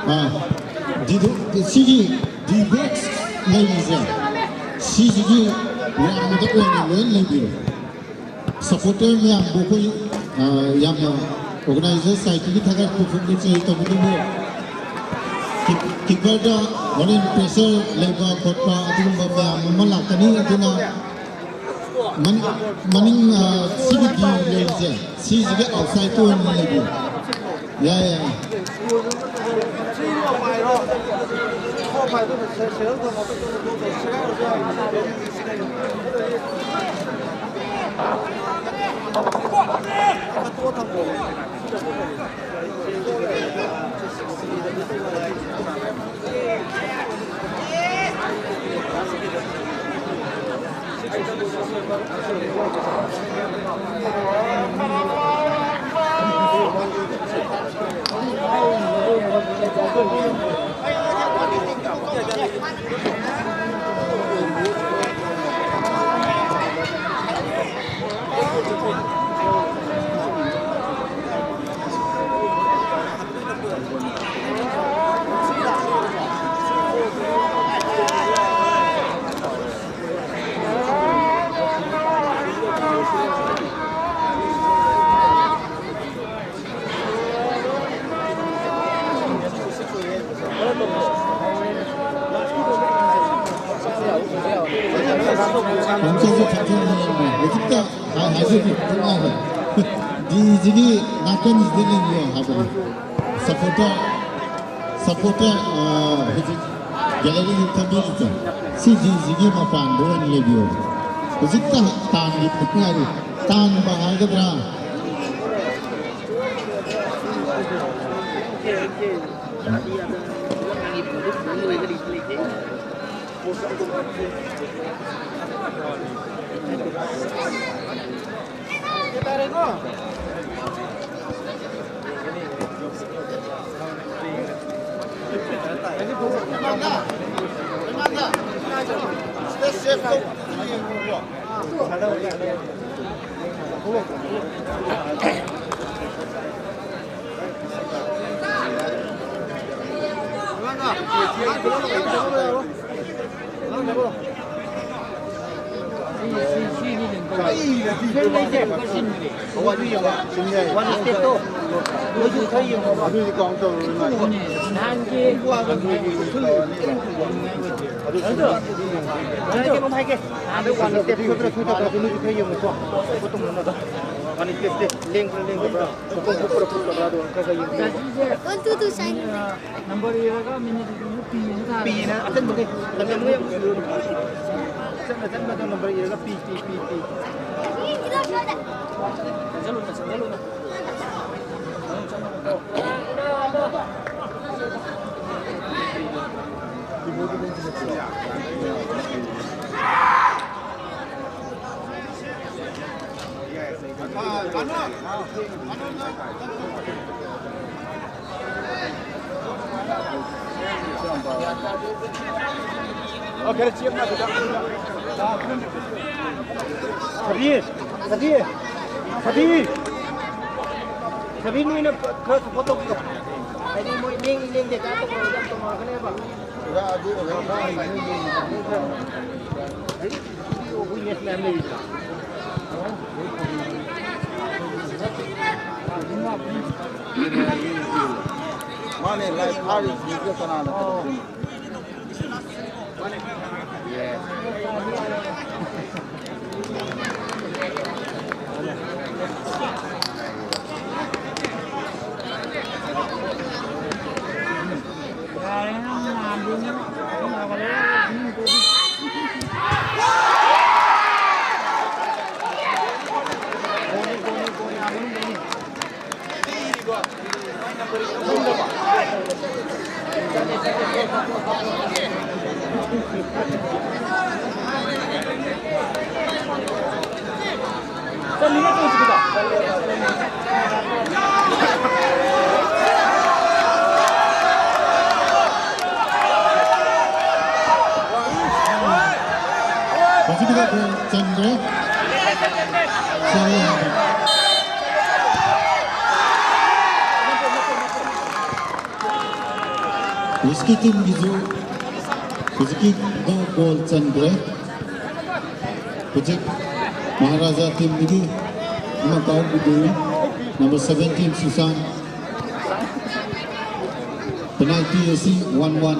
ꯑꯥ, ꯗꯤꯗꯨ-, ꯁꯤꯒꯤ ꯗꯤ ꯕꯣꯛꯁ ꯂꯩꯔꯤꯁꯦ, ꯁꯤꯁꯤꯒꯤ ꯋꯥꯡꯃꯗ ꯑꯣꯏꯅ ꯂꯣꯏ ꯂꯩꯕꯤꯔꯣ꯫ ꯁꯄꯣꯔꯇꯔ ꯃꯌꯥꯝꯕꯨ ꯑꯩꯈꯣꯏ, ꯑꯥ, ꯌꯥꯝꯅ ꯑꯣꯔꯒꯅꯥꯏꯖꯔ ꯁꯥꯏꯠꯇꯒꯤ ꯊꯥꯒꯠꯄ ꯐꯣꯡꯗꯣꯛꯆꯔꯤ꯫ ꯇꯧꯕꯇꯕꯨ ꯀꯤ-, ꯀꯤꯄꯔꯗ ꯍꯣꯔꯦꯟ ꯄ꯭ꯔꯦꯁꯔ ꯂꯩꯕ ꯈꯣꯠꯄ ꯑꯗꯨꯒꯨꯝꯕ ꯃꯌꯥꯝ ꯑꯃ ꯂꯥꯛꯀꯅꯤ꯫ ꯑꯗꯨꯅ ꯃꯅꯤꯡ, ꯃꯅꯤꯡ, ꯑ, ꯁꯤꯒꯤ ꯗꯤ ꯂꯩꯔꯤꯁꯦ, ꯁꯤꯁꯤꯒꯤ ꯑꯥꯎꯠꯁꯥꯏꯠꯇ ꯑꯣꯏꯅ ꯂꯩꯕꯤꯌꯨ꯫ ꯌꯥꯏ, ꯌꯥꯏ꯫ ꯍꯧꯖꯤꯛꯇ ꯍꯥꯏ-, ꯍꯥꯏꯖꯈꯤ ꯉꯥꯏꯔꯦ꯫ ꯗꯤꯁꯤꯒꯤ ꯅꯥꯀꯟꯁꯤꯗ ꯂꯩꯕꯤꯌꯣ ꯍꯥꯏꯕꯅꯤ꯫ ꯁꯄꯣꯔꯇꯔ, ꯁꯄꯣꯔꯇꯔ, ꯑ, ꯍꯧꯖꯤꯛ ꯒꯦꯂꯔꯤꯗ ꯊꯝꯕꯤꯔꯤꯁꯦ, ꯁꯤ ꯗꯤꯁꯤꯒꯤ ꯃꯄꯥꯟꯗ ꯑꯣꯏꯅ ꯂꯩꯕꯤꯌꯣ꯫ ꯍꯧꯖꯤꯛꯇ ꯇꯥꯟꯈꯤꯕꯗ ꯉꯥꯏꯔꯤ꯫ ꯇꯥꯟꯕ ꯍꯥꯏꯒꯗ꯭ꯔꯥ? ꯑꯗꯨꯗꯤ ꯀꯥꯎꯟ ꯇꯧꯔꯔꯣꯏ ꯃꯥ꯫ ꯅꯍꯥꯟꯒꯤ ꯑꯗꯨ ꯀꯩꯅꯣꯝ ꯍꯥꯏꯒꯦ꯫ ꯑꯗꯨ ꯋꯥꯟ ꯁ꯭ꯇꯦꯞ ꯁꯣꯏꯕ꯭ꯔꯥ ꯁꯣꯏꯗꯕ꯭ꯔꯥ ꯑꯗꯨ ꯅꯣꯏꯁꯨ ꯈꯔ ꯌꯦꯡꯉꯨꯀꯣ꯫ ꯐꯣꯇꯣ ꯅꯝꯅꯕ꯫ ꯋꯥꯟ ꯁ꯭ꯇꯦꯞꯁꯦ ꯂꯦꯡꯕ꯭ꯔꯥ ꯂꯦꯡꯗꯕ꯭ꯔꯥ? ꯐꯣꯇꯣ ꯐꯨꯠꯄ꯭ꯔꯥ ꯐꯨꯠꯇꯕ꯭ꯔꯥ? ꯑꯗꯨ ꯈꯔ ꯈꯔ ꯌꯦꯡꯕꯤꯌꯨ꯫ One, two, two, sign. Number ꯏꯔꯒ ꯃꯤꯅꯤꯠ ꯄꯤꯅ ꯊꯥꯔꯒ꯫ ꯄꯤꯅ ꯑꯆꯟꯕꯗꯤ ꯂꯝꯖꯟꯕ ꯌꯥꯝ ꯎꯏꯔꯣꯏ꯫ ꯑꯆꯟ ꯑꯆꯟꯕꯗꯣ ꯅꯝꯕꯔ ꯏꯔꯒ ꯄꯤ, ꯄꯤ, ꯄꯤ, ꯄꯤ꯫ ꯆꯠꯂꯨꯅ, ꯆꯠꯂꯨꯅ꯫ ꯁꯕꯤ, ꯁꯕꯤ, ꯁꯕꯤ, ꯁꯕꯤ ꯅꯣꯏꯅ ꯈꯔ ꯁꯞꯄꯣꯔꯠ ꯇꯧꯕꯤꯌꯣ꯫ ꯍꯥꯏꯗꯤ ꯃꯣꯏ ꯂꯦꯡ-, ꯂꯦꯡꯗꯦ ꯀꯥꯏꯅ ꯇꯧꯅꯔꯒ ꯌꯥꯝ ꯇꯧꯅꯔꯛꯀꯅꯦꯕ꯫ ꯃꯥꯅꯦ, ꯂꯥꯏ ꯊꯥꯔꯤꯁꯤꯡꯁꯦ ꯀꯅꯥꯅ ꯇꯧꯗꯣꯏꯅꯣ? ꯍꯧꯖꯤꯛꯀꯤꯗ ꯒꯣꯜ ꯆꯟꯈ꯭ꯔꯦ꯫ ꯆꯥꯎꯋꯤ ꯍꯥꯏꯕ꯫ ꯋꯤꯁꯀꯤ ꯇꯤꯝꯒꯤꯁꯨ ꯍꯧꯖꯤꯛꯀꯤꯗ ꯒꯣꯜ ꯆꯟꯈ꯭ꯔꯦ꯫ ꯍꯧꯖꯤꯛ ꯃꯍꯥꯔꯥꯖꯥ ꯇꯤꯝꯗꯒꯤ ꯑꯃ ꯀꯥꯎꯈꯤꯗꯣꯏꯅꯤ꯫ ꯅꯝꯕꯔ ꯁꯚꯦꯟꯇꯤꯟ ꯁꯨꯁꯥꯟ꯫ ꯄꯦꯅꯥꯜꯇꯤ ꯑꯁꯤ ꯋꯥꯟ ꯋꯥꯟ꯫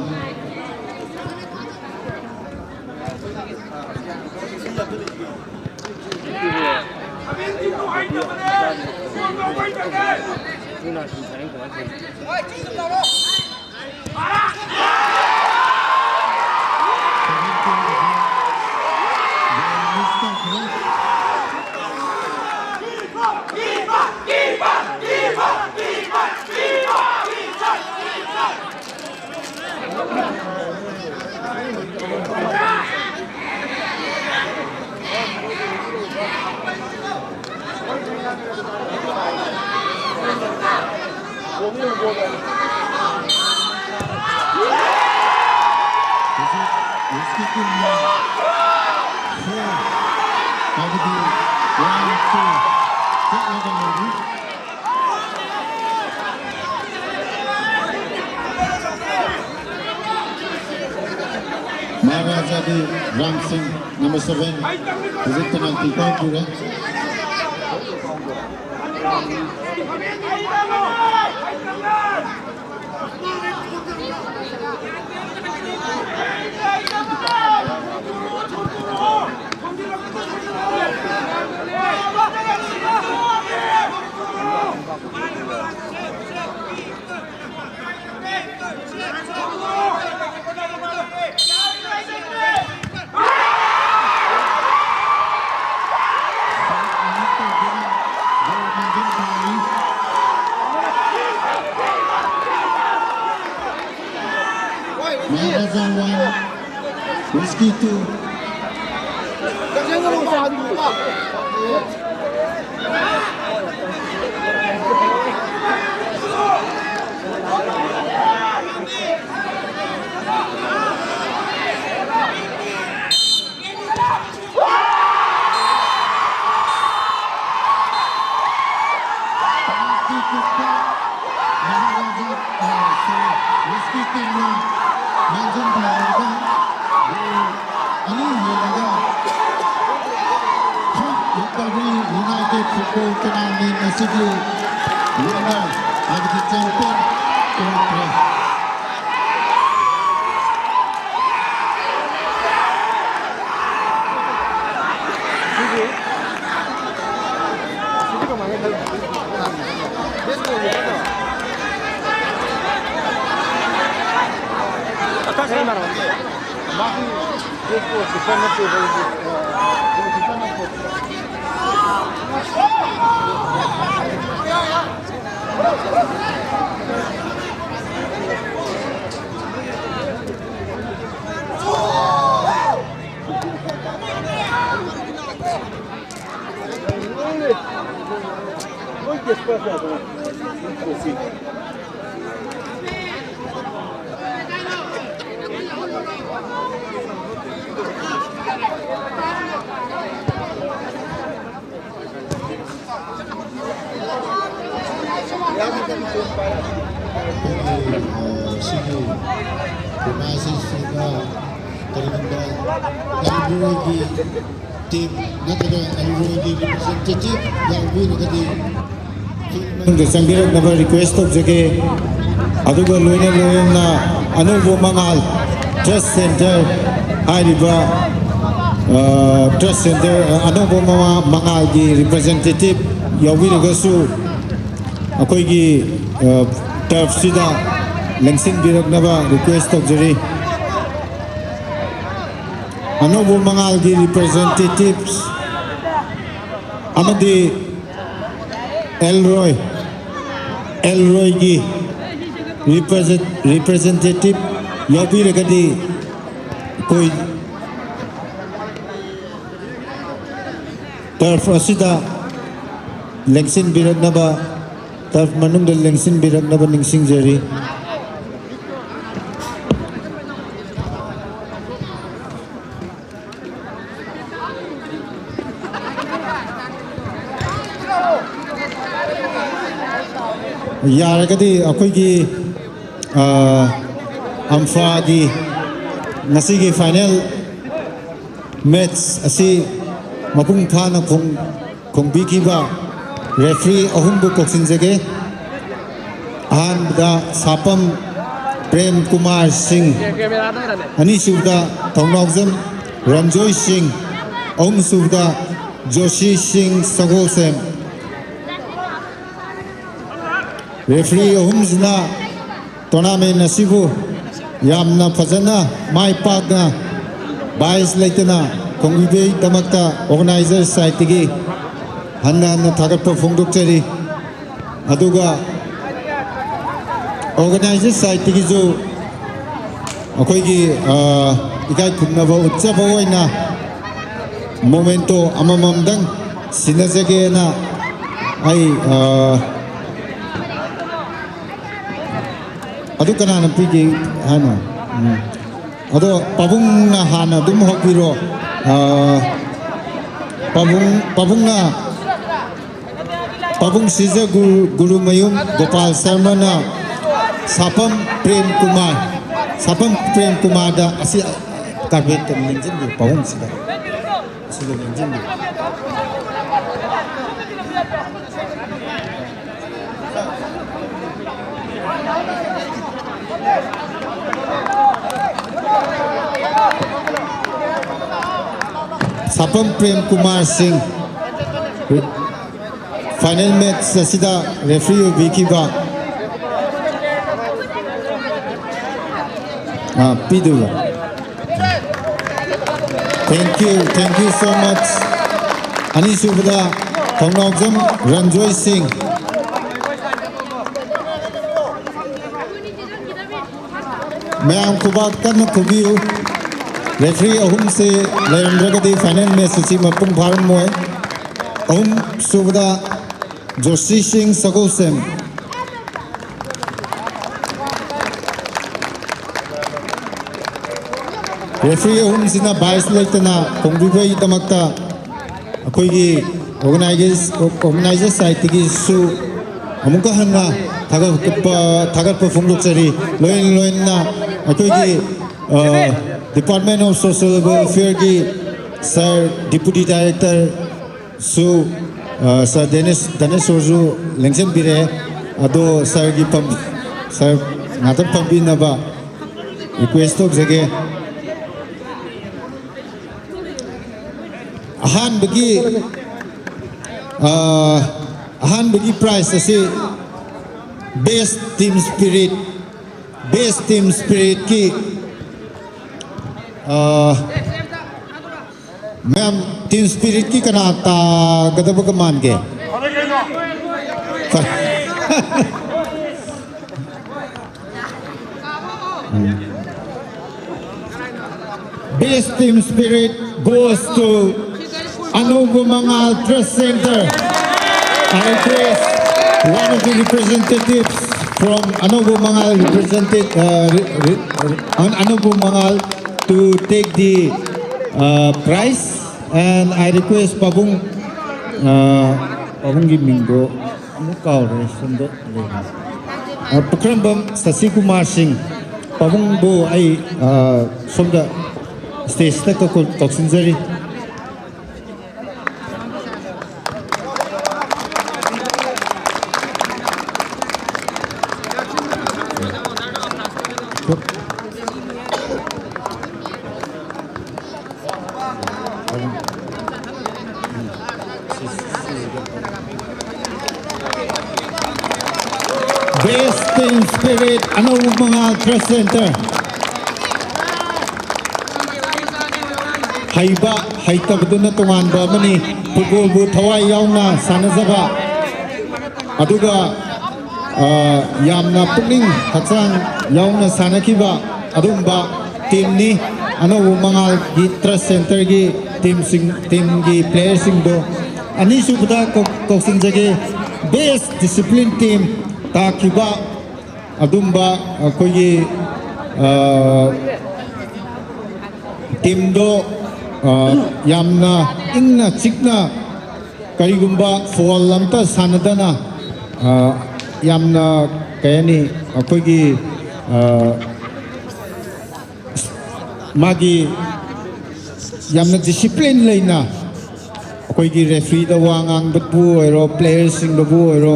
ꯍꯧꯖꯤꯛ ꯍꯧꯖꯤꯛꯀꯤ ꯇꯤꯝꯅ ꯐꯣꯔ ꯍꯥꯏꯕꯗꯤ ꯋꯥꯟ ꯇꯨ ꯆꯠꯂꯒ ꯂꯩꯔꯤ꯫ ꯃꯍꯥꯔꯥꯖꯥꯒꯤ ꯔꯥꯝ ꯁꯤꯡ, ꯅꯝꯕꯔ ꯁꯚꯦꯟ, ꯍꯧꯖꯤꯛ ꯄꯦꯅꯥꯜꯇꯤ ꯀꯥꯎꯈꯤꯔꯦ꯫ Manager one, Whiskey two. ꯑꯅꯤ ꯍꯦꯜꯂꯒ Hope Recovery United Football Tournament ꯑꯁꯤꯒꯤ ꯋꯤꯟꯅꯔ ꯍꯥꯏꯕꯗꯤ ꯆꯦꯝꯄꯤꯌꯟ ꯑꯣꯏꯈ꯭ꯔꯦ꯫ ꯑꯩꯈꯣꯏꯒꯤ, ꯑ, ꯁꯤꯒꯤ ꯄ꯭ꯔꯣꯒ꯭ꯔꯥꯝꯁꯤꯗ ꯀꯔꯤꯒꯨꯝꯕ ꯑꯦꯜ ꯔꯣꯏꯒꯤ ꯇꯤꯝ ꯅꯠꯇ꯭ꯔꯒ ꯑꯦꯜ ꯔꯣꯏꯒꯤ ꯔꯤꯄ꯭ꯔꯖꯦꯟꯇꯦꯇꯤꯚ ꯌꯥꯎꯕꯤꯔꯒꯗꯤ ꯃꯅꯨꯡꯗ ꯆꯪꯕꯤꯔꯛꯅꯕ ꯔꯤꯀ꯭ꯋꯦꯁ ꯇꯧꯖꯒꯦ꯫ ꯑꯗꯨꯒ ꯂꯣꯏꯅ ꯂꯣꯏꯅꯅ ꯑꯅꯧꯕ ꯃꯉꯥꯜ ꯇ꯭ꯔꯁ ꯁꯦꯟꯇꯔ ꯍꯥꯏꯔꯤꯕ, ꯑ, ꯇ꯭ꯔꯁ ꯁꯦꯟꯇꯔ, ꯑ, ꯑꯅꯧꯕ ꯃꯉꯥ-, ꯃꯉꯥꯜꯒꯤ ꯔꯤꯄ꯭ꯔꯖꯦꯟꯇꯦꯇꯤꯚ ꯌꯥꯎꯕꯤꯔꯒꯁꯨ ꯑꯩꯈꯣꯏꯒꯤ, ꯑ, ꯇꯔꯐꯁꯤꯗ ꯂꯦꯡꯁꯤꯟꯕꯤꯔꯛꯅꯕ ꯔꯤꯀ꯭ꯋꯦꯁ ꯇꯧꯖꯔꯤ꯫ ꯑꯅꯧꯕ ꯃꯉꯥꯜꯒꯤ ꯔꯤꯄ꯭ꯔꯖꯦꯟꯇꯦꯇꯤꯚꯁ ꯑꯃꯗꯤ ꯑꯦꯜ ꯔꯣꯏ, ꯑꯦꯜ ꯔꯣꯏꯒꯤ ꯔꯤꯄ꯭ꯔꯖꯦꯟ-, ꯔꯤꯄ꯭ꯔꯖꯦꯟꯇꯦꯇꯤꯚ ꯌꯥꯎꯕꯤꯔꯒꯗꯤ ꯑꯩꯈꯣꯏ ꯇꯔꯐ ꯑꯁꯤꯗ ꯂꯦꯡꯁꯤꯟꯕꯤꯔꯛꯅꯕ, ꯇꯔꯐ ꯃꯅꯨꯡꯗ ꯂꯦꯡꯁꯤꯟꯕꯤꯔꯛꯅꯕ ꯅꯤꯡꯁꯤꯡꯖꯔꯤ꯫ ꯌꯥꯔꯒꯗꯤ ꯑꯩꯈꯣꯏꯒꯤ, ꯑ, ꯑꯝꯐꯥꯒꯤ ꯉꯁꯤꯒꯤ final match ꯑꯁꯤ ꯃꯄꯨꯡ ꯐꯥꯅ ꯈꯣꯡ-, ꯈꯣꯡꯕꯤꯈꯤꯕ referee ꯑꯍꯨꯝꯕꯨ ꯀꯧꯁꯤꯟꯖꯒꯦ꯫ ꯑꯍꯥꯟꯕꯗ ꯁꯥꯄꯝ ꯄ꯭ꯔꯦꯝ ꯀꯨꯃꯥꯔ ꯁꯤꯡ, ꯑꯅꯤꯁꯨꯕꯗ ꯊꯧꯅꯥꯎꯖꯝ ꯔꯟꯖꯣꯏ ꯁꯤꯡ, ꯑꯍꯨꯝꯁꯨꯕꯗ ꯖꯣꯁꯤ ꯁꯤꯡ ꯁꯒꯣꯜꯁꯦꯝ꯫ Referee ꯑꯍꯨꯝꯁꯤꯅ tournament ꯑꯁꯤꯕꯨ ꯌꯥꯝꯅ ꯐꯖꯅ ꯃꯥꯏ ꯄꯥꯛꯅ bias ꯂꯩꯇꯅ ꯈꯣꯡꯕꯤꯕꯒꯤꯗꯃꯛꯇ organizer sideꯇꯒꯤ ꯍꯟꯅ ꯍꯟꯅ ꯊꯥꯒꯠꯄ ꯐꯣꯡꯗꯣꯛꯆꯔꯤ꯫ ꯑꯗꯨꯒ organizer sideꯇꯒꯤꯁꯨ ꯑꯩꯈꯣꯏꯒꯤ, ꯑ, ꯏꯀꯥꯏ ꯈꯨꯝꯅꯕ ꯎꯠꯆꯕ ꯑꯣꯏꯅ memento ꯑꯃꯃꯝꯗꯪ ꯁꯤꯟꯅꯖꯒꯦꯅ ꯑꯩ, ꯑ, ꯑꯗꯨ ꯀꯅꯥꯅ ꯄꯤꯒꯦ ꯍꯥꯏꯅꯣ? ꯎꯝ꯫ ꯑꯗꯣ ꯄꯥꯕꯨꯡꯅ ꯍꯥꯟꯅ ꯑꯗꯨꯝ ꯍꯧꯕꯤꯔꯣ꯫ ꯑ, ꯄꯥꯕꯨꯡ, ꯄꯥꯕꯨꯡꯅ, ꯄꯥꯕꯨꯡ ꯁꯤꯖ ꯒꯨ-, ꯒꯨꯔꯨꯃꯌꯨꯝ ꯒꯣꯄꯥꯜ ꯁꯔꯃꯅ ꯁꯥꯄꯝ ꯄ꯭ꯔꯦꯝ ꯀꯨꯃꯥꯔ, ꯁꯥꯄꯝ ꯄ꯭ꯔꯦꯝ ꯀꯨꯃꯥꯔꯗ ꯑꯁꯤ carpetꯇ ꯂꯦꯡꯁꯤꯟꯕꯤꯌꯨ, ꯄꯥꯕꯨꯡꯁꯤꯗ꯫ ꯑꯁꯤꯗ ꯂꯦꯡꯁꯤꯟꯕꯤꯌꯨ꯫ ꯁꯥꯄꯝ ꯄ꯭ꯔꯦꯝ ꯀꯨꯃꯥꯔ ꯁꯤꯡ꯫ Final match ꯑꯁꯤꯗ referee ꯑꯣꯏꯕꯤꯈꯤꯕ꯫ Ah, ꯄꯤꯗꯣꯏꯕ꯫ Thank you, thank you so much꯫ ꯑꯅꯤꯁꯨꯕꯗ ꯊꯧꯅꯥꯎꯖꯝ ꯔꯟꯖꯣꯏ ꯁꯤꯡ꯫ ꯃꯌꯥꯝ ꯈꯨꯕꯥꯛ ꯀꯟꯅ ꯈꯨꯕꯤꯌꯨ꯫ Referee ꯑꯍꯨꯝꯁꯤ ꯂꯩꯔꯝꯗ꯭ꯔꯒꯗꯤ final match ꯑꯁꯤ ꯃꯄꯨꯡ ꯐꯥꯔꯝꯃꯣꯏ꯫ ꯑꯍꯨꯝ ꯁꯨꯕꯗ ꯖꯣꯁꯤ ꯁꯤꯡ ꯁꯒꯣꯜꯁꯦꯝ꯫ Referee ꯑꯍꯨꯝꯁꯤꯅ bias ꯂꯩꯇꯅ ꯈꯣꯡꯕꯤꯕꯒꯤꯗꯃꯛꯇ ꯑꯩꯈꯣꯏꯒꯤ organize-, organizer sideꯇꯒꯤꯁꯨ ꯑꯃꯨꯛꯀ ꯍꯟꯅ ꯊꯥꯒꯠꯄ, ꯊꯥꯒꯠꯄ ꯐꯣꯡꯗꯣꯛꯆꯔꯤ꯫ ꯂꯣꯏꯅ ꯂꯣꯏꯅꯅ ꯑꯩꯈꯣꯏꯒꯤ, ꯑ, Department of Social Welfare ꯒꯤ Sir Deputy Director ꯁꯨ, ꯑ, Sir ꯗꯦꯅꯤꯁ, ꯙꯅꯦꯁꯣꯔꯁꯨ ꯂꯦꯡꯁꯤꯟꯕꯤꯔꯛꯑꯦ꯫ ꯑꯗꯣ sir ꯒꯤ ꯐꯝ-, sir ꯉꯥꯛꯇꯪ ꯐꯝꯕꯤꯅꯕ request ꯇꯧꯖꯒꯦ꯫ ꯑꯍꯥꯟꯕꯒꯤ, ꯑ, ꯑꯍꯥꯟꯕꯒꯤ prize ꯑꯁꯤ Best Team Spirit, Best Team Spirit ꯀꯤ, ꯑ, ꯃꯌꯥꯝ, Team Spirit ꯀꯤ ꯀꯅꯥ ꯇꯥꯒꯗꯕꯒ ꯃꯥꯟꯒꯦ? Best Team Spirit goes to Anubu Mangal Trust Center. I request one of the representatives from Anubu Mangal represented, uh, re-, re-, An-, Anubu Mangal to take the, uh, prize, and I request ꯄꯥꯕꯨꯡ, uh, ꯄꯥꯕꯨꯡꯒꯤ ꯃꯤꯡꯗꯣ ꯑꯃꯨꯛ ꯀꯥꯎꯔꯦ, ꯁꯣꯝꯗ ꯂꯩꯔꯦ꯫ ꯑ, ꯄꯨꯈ꯭ꯔꯝꯕꯝ ꯁꯁꯤꯀꯨꯃꯥꯔ ꯁꯤꯡ, ꯄꯥꯕꯨꯡꯕꯨ ꯑꯩ, ꯑ, ꯁꯣꯝꯗ stage ꯇ ꯀꯧ-, ꯀꯧꯁꯤꯟꯖꯔꯤ꯫ Best Team Spirit, Anubu Mangal Trust Center. ꯍꯩꯕ ꯍꯩꯇꯕꯗꯨꯅ ꯇꯣꯉꯥꯟꯕ ꯑꯃꯅꯤ꯫ Football ꯕꯨ ꯊꯋꯥꯏ ꯌꯥꯎꯅ ꯁꯥꯟꯅꯖꯕ, ꯑꯗꯨꯒ, ꯑ, ꯌꯥꯝꯅ ꯄꯨꯛꯅꯤꯡ ꯍꯛꯆꯥꯡ ꯌꯥꯎꯅ ꯁꯥꯟꯅꯈꯤꯕ ꯑꯗꯨꯒꯨꯝꯕ team ꯅꯤ꯫ ꯑꯅꯧꯕ ꯃꯉꯥꯜꯒꯤ Trust Center ꯒꯤ team ꯁꯤꯡ, team ꯒꯤ player ꯁꯤꯡꯗꯣ꯫ ꯑꯅꯤꯁꯨꯕꯗ ꯀꯧ-, ꯀꯧꯁꯤꯟꯖꯒꯦ, Best Discipline Team ꯇꯥꯈꯤꯕ ꯑꯗꯨꯝꯕ ꯑꯩꯈꯣꯏꯒꯤ, ꯑ, team ꯗꯣ, ꯑ, ꯌꯥꯝꯅ ꯏꯪꯅ ꯆꯤꯛꯅ, ꯀꯔꯤꯒꯨꯝꯕ foul ꯑꯝꯇ ꯁꯥꯟꯅꯗꯅ, ꯑ, ꯌꯥꯝꯅ, ꯀꯩ ꯍꯥꯏꯅꯤ, ꯑꯩꯈꯣꯏꯒꯤ, ꯑ, ꯃꯥꯒꯤ ꯌꯥꯝꯅ ꯗꯤꯁꯤꯄ꯭ꯂꯤꯟ ꯂꯩꯅ ꯑꯩꯈꯣꯏꯒꯤ ꯔꯦꯐ꯭ꯔꯤꯗ ꯋꯥ ꯉꯥꯡꯕꯕꯨ ꯑꯣꯏꯔꯣ, ꯄ꯭ꯂꯦꯌꯔꯁꯤꯡꯗꯕꯨ ꯑꯣꯏꯔꯣ,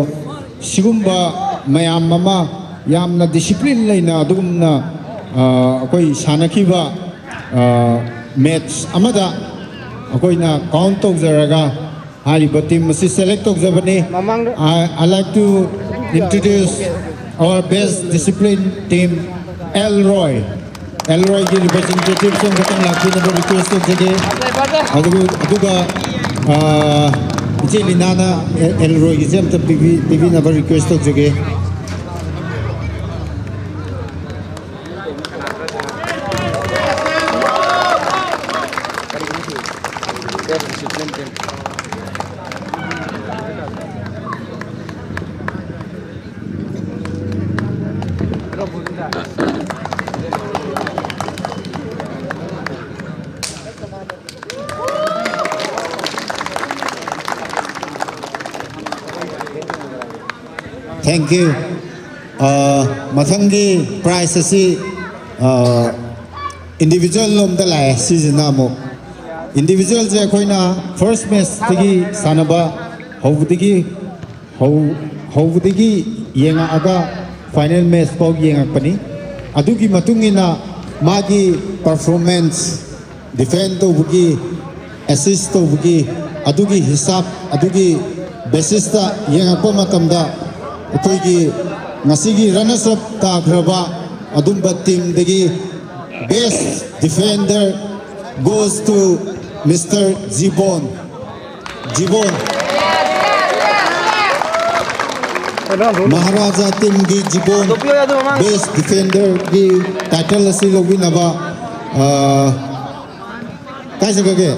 ꯁꯤꯒꯨꯝꯕ ꯃꯌꯥꯝ ꯑꯃ ꯌꯥꯝꯅ ꯗꯤꯁꯤꯄ꯭ꯂꯤꯟ ꯂꯩꯅ ꯑꯗꯨꯒꯨꯝꯅ, ꯑ, ꯑꯩꯈꯣꯏ ꯁꯥꯟꯅꯈꯤꯕ, ꯑ, ꯃꯦꯠꯆ ꯑꯃꯗ ꯑꯩꯈꯣꯏꯅ ꯀꯥꯎꯟ ꯇꯧꯖꯔꯒ ꯍꯥꯏꯔꯤꯕ ꯇꯤꯝ ꯑꯁꯤ ꯁꯦꯂꯦꯛ ꯇꯧꯖꯕꯅꯤ꯫ ꯃꯃꯥꯡꯗ I, I like to introduce our best discipline team, ꯑꯦꯜꯔꯣꯏ꯫ ꯑꯦꯜꯔꯣꯏꯒꯤ ꯔꯤꯄ꯭ꯔꯖꯦꯟꯇꯦꯇꯤꯚꯁꯨ ꯑꯃꯈꯛꯇꯪ ꯂꯥꯛꯄꯤꯅꯕ ꯔꯤꯀ꯭ꯋꯦꯁ ꯇꯧꯖꯒꯦ꯫ ꯑꯗꯨꯒ, ꯑꯗꯨꯒ, ꯑ, ꯏꯆꯦ ꯂꯤꯅꯥꯅ ꯑꯦ-, ꯑꯦꯜꯔꯣꯏꯒꯤꯁꯦ ꯑꯝꯇ ꯄꯤꯕꯤ-, ꯄꯤꯕꯤꯅꯕ ꯔꯤꯀ꯭ꯋꯦꯁ ꯇꯧꯖꯒꯦ꯫ Thank you. ꯑ, ꯃꯊꯪꯒꯤ ꯄ꯭ꯔꯥꯏꯖ ꯑꯁꯤ, ꯑ, ꯏꯟꯗꯤꯚꯤꯖꯨꯋꯦꯜ ꯂꯣꯝꯗ ꯂꯥꯛꯑꯦ꯫ ꯁꯤꯁꯤꯅ ꯑꯃꯨꯛ ꯏꯟꯗꯤꯚꯤꯖꯨꯋꯦꯜꯁꯦ ꯑꯩꯈꯣꯏꯅ ꯐꯥꯔꯁ ꯃꯦꯠꯆꯇꯒꯤ ꯁꯥꯟꯅꯕ ꯍꯧꯕꯗꯒꯤ, ꯍꯧ-, ꯍꯧꯕꯗꯒꯤ ꯌꯦꯡꯉꯛꯑꯒ ꯐꯥꯏꯅꯦꯜ ꯃꯦꯠꯆ ꯐꯥꯎ ꯌꯦꯡꯉꯛꯄꯅꯤ꯫ ꯑꯗꯨꯒꯤ ꯃꯇꯨꯡ ꯏꯟꯅ ꯃꯥꯒꯤ ꯄꯔꯐꯣꯔꯃꯦꯟꯁ, ꯗꯤꯐꯦꯟ ꯇꯧꯕꯒꯤ, ꯑꯦꯁꯤꯁ ꯇꯧꯕꯒꯤ, ꯑꯗꯨꯒꯤ ꯍꯤꯁꯥꯞ, ꯑꯗꯨꯒꯤ ꯕꯦꯁꯤꯁꯇ ꯌꯦꯡꯉꯛꯄ ꯃꯇꯝꯗ, ꯑꯩꯈꯣꯏꯒꯤ ꯉꯁꯤꯒꯤ ꯔꯅꯔꯁ ꯑꯞ ꯇꯥꯈ꯭ꯔꯕ ꯑꯗꯨꯝꯕ ꯇꯤꯝꯗꯒꯤ best defender goes to Mister ꯖꯤꯕꯣꯟ꯫ ꯖꯤꯕꯣꯟ꯫ Maharaja ꯇꯤꯝꯒꯤ ꯖꯤꯕꯣꯟ ꯕꯦꯁ ꯗꯤꯐꯦꯟꯗꯔꯒꯤ ꯇꯥꯏꯇꯜ ꯑꯁꯤ ꯂꯧꯕꯤꯅꯕ, ꯑ, ꯀꯥꯏ ꯆꯠꯈ꯭ꯔꯒꯦ?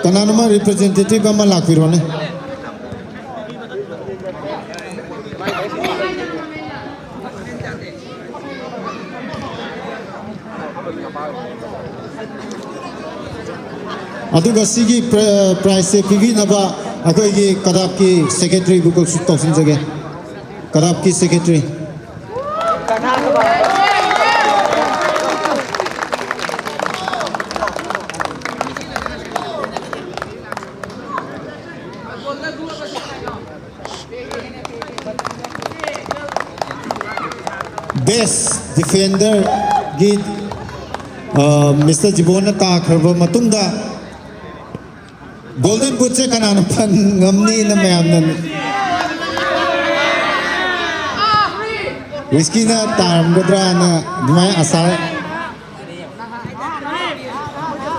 ꯀꯅꯥꯅꯣꯃ ꯔꯤꯄ꯭ꯔꯖꯦꯟꯇꯦꯇꯤꯚ ꯑꯃ ꯂꯥꯛꯄꯤꯔꯣꯅꯦ꯫ ꯑꯗꯨꯒ ꯁꯤꯒꯤ ꯄ꯭ꯔ-, ꯄ꯭ꯔꯥꯏꯖꯁꯦ ꯄꯤꯕꯤꯅꯕ ꯑꯩꯈꯣꯏꯒꯤ ꯀꯗꯥꯞꯀꯤ ꯁꯦꯀ꯭ꯔꯦꯇꯔꯤꯕꯨ ꯀꯧꯁꯨ ꯇꯧꯁꯤꯟꯖꯒꯦ꯫ ꯀꯗꯥꯞꯀꯤ ꯁꯦꯀ꯭ꯔꯦꯇꯔꯤ꯫ Best defender ꯒꯤ, ꯑ, ꯃꯤꯁꯇꯔ ꯖꯤꯕꯣꯟꯅ ꯇꯥꯈ꯭ꯔꯕ ꯃꯇꯨꯡꯗ, Golden Boot ꯁꯦ ꯀꯅꯥꯅ ꯐꯪ ꯉꯝꯅꯤꯅ ꯃꯌꯥꯝꯅ, ꯔꯤꯁꯀꯤꯅ ꯇꯥꯔꯝꯒꯗ꯭ꯔꯥꯅ ꯑꯗꯨꯃꯥꯏꯅ ꯑꯁꯥ,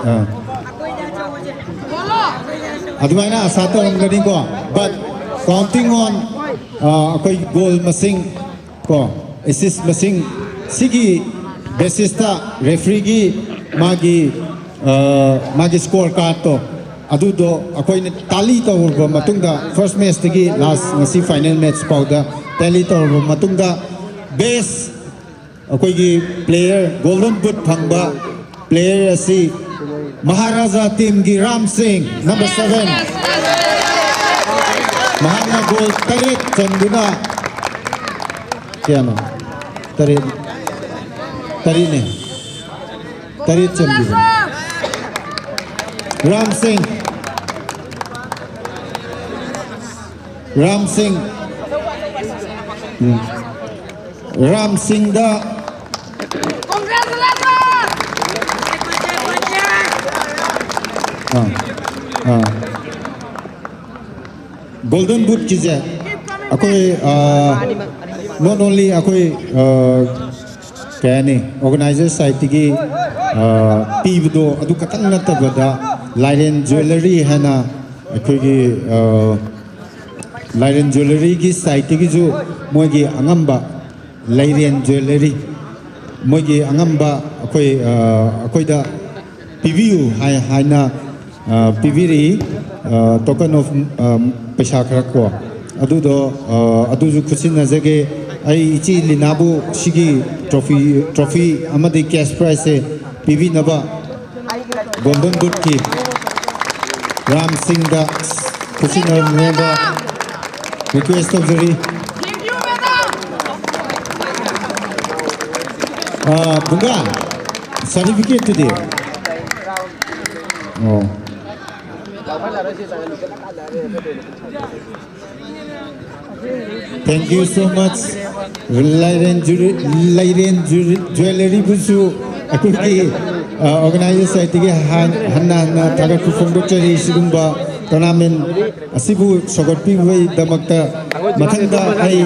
ꯑꯥ, ꯑꯗꯨꯃꯥꯏꯅ ꯑꯁꯥ ꯇꯧꯔꯝꯒꯅꯤꯀꯣ꯫ But counting on, ꯑ, ꯑꯩꯈꯣꯏ ꯒꯣꯜ ꯃꯁꯤꯡ ꯀꯣ, ꯑꯦꯁꯤꯁ ꯃꯁꯤꯡ, ꯁꯤꯒꯤ ꯕꯦꯁꯤꯁꯇ ꯔꯦꯐ꯭ꯔꯤꯒꯤ ꯃꯥꯒꯤ, ꯑ, ꯃꯥꯒꯤ ꯁ꯭ꯀꯣꯔ ꯀꯥꯔꯠꯇꯣ, ꯑꯗꯨꯗꯣ ꯑꯩꯈꯣꯏꯅ ꯇꯥꯂꯤ ꯇꯧꯔꯕ ꯃꯇꯨꯡꯗ, ꯐꯥꯔꯁ ꯃꯦꯠꯆꯇꯒꯤ ꯂꯥꯁ ꯉꯁꯤ ꯐꯥꯏꯅꯦꯜ ꯃꯦꯠꯆ ꯐꯥꯎꯗ ꯇꯦꯂꯤ ꯇꯧꯔꯕ ꯃꯇꯨꯡꯗ, ꯕꯦꯁ ꯑꯩꯈꯣꯏꯒꯤ ꯄ꯭ꯂꯦꯌꯔ, ꯒꯣꯜꯗꯟ ꯕꯨꯠ ꯐꯪꯕ ꯄ꯭ꯂꯦꯌꯔ ꯑꯁꯤ ꯃꯍꯥꯔꯥꯖꯥ ꯇꯤꯝꯒꯤ ꯔꯥꯝ ꯁꯤꯡ, ꯅꯝꯕꯔ ꯁꯚꯦꯟ, ꯃꯍꯥꯛꯅ ꯒꯣꯜ ꯇꯔꯦꯠ ꯆꯟꯗꯨꯅ, ꯀꯌꯥꯅꯣ? ꯇꯔꯦꯠ, ꯇꯔꯦꯠꯅꯦ꯫ ꯇꯔꯦꯠ ꯆꯟꯈꯤꯕꯅꯤ꯫ ꯔꯥꯝ ꯁꯤꯡ, ꯔꯥꯝ ꯁꯤꯡ, ꯎꯝ꯫ ꯔꯥꯝ ꯁꯤꯡꯗ, ꯑꯥ, ꯑꯥ꯫ ꯒꯣꯜꯗꯟ ꯕꯨꯠꯀꯤꯁꯦ ꯑꯩꯈꯣꯏ, ꯑ, not only ꯑꯩꯈꯣꯏ, ꯑ, ꯀꯩ ꯍꯥꯏꯅꯤ, ꯑꯣꯔꯒꯅꯥꯏꯖꯔ ꯁꯥꯏꯠꯇꯒꯤ, ꯑ, ꯄꯤꯕꯗꯣ ꯑꯗꯨ ꯈꯛꯇꯪ ꯅꯠꯇꯕꯗ, ꯂꯥꯏꯔꯦꯟ ꯖ꯭ꯋꯦꯂꯔꯤ ꯍꯥꯏꯅ ꯑꯩꯈꯣꯏꯒꯤ, ꯑ, ꯂꯥꯏꯔꯦꯟ ꯖ꯭ꯋꯦꯂꯔꯤꯒꯤ ꯁꯥꯏꯠꯇꯒꯤꯁꯨ ꯃꯣꯏꯒꯤ ꯑꯉꯝꯕ ꯂꯩꯔꯦꯟ ꯖ꯭ꯋꯦꯂꯔꯤ, ꯃꯣꯏꯒꯤ ꯑꯉꯝꯕ ꯑꯩꯈꯣꯏ, ꯑ, ꯑꯩꯈꯣꯏꯗ ꯄꯤꯕꯤꯌꯨ ꯍꯥꯏ-, ꯍꯥꯏꯅ, ꯑ, ꯄꯤꯕꯤꯔꯛꯏ, ꯑ, token of, ꯑ, ꯄꯩꯁꯥ ꯈꯔ ꯀꯣ꯫ ꯑꯗꯨꯗꯣ, ꯑ, ꯑꯗꯨꯁꯨ ꯈꯨꯠꯁꯤꯟꯅꯖꯒꯦ꯫ ꯑꯩ ꯏꯆꯦ ꯂꯤꯅꯥꯕꯨ ꯁꯤꯒꯤ trophy, trophy ꯑꯃꯗꯤ cash prizeꯁꯦ ꯄꯤꯕꯤꯅꯕ ꯒꯣꯜꯗꯟ ꯕꯨꯠꯀꯤ ꯔꯥꯝ ꯁꯤꯡꯗ ꯈꯨꯠꯁꯤꯟꯅꯅꯕ request ꯇꯧꯖꯔꯤ꯫ ꯑ, ꯕꯨꯡꯒꯥ, certificate ꯇꯨꯗꯤ? ꯑꯣ꯫ Thank you so much꯫ ꯂꯩꯔꯦꯟ ꯖꯨꯔꯤ-, ꯂꯩꯔꯦꯟ ꯖꯨꯔꯤ-, ꯖ꯭ꯋꯦꯂꯔꯤꯕꯨꯁꯨ ꯑꯩꯈꯣꯏꯒꯤ, ꯑ, organizers side ꯇꯒꯤ ꯍꯥꯟ-, ꯍꯟꯅ ꯍꯟꯅ ꯊꯥꯒꯠꯄ ꯐꯣꯡꯗꯣꯛꯆꯔꯤ꯫ ꯁꯤꯒꯨꯝꯕ tournament ꯑꯁꯤꯕꯨ ꯁꯧꯒꯠꯄꯤꯕꯒꯤꯗꯃꯛꯇ ꯃꯊꯪꯗ ꯑꯩ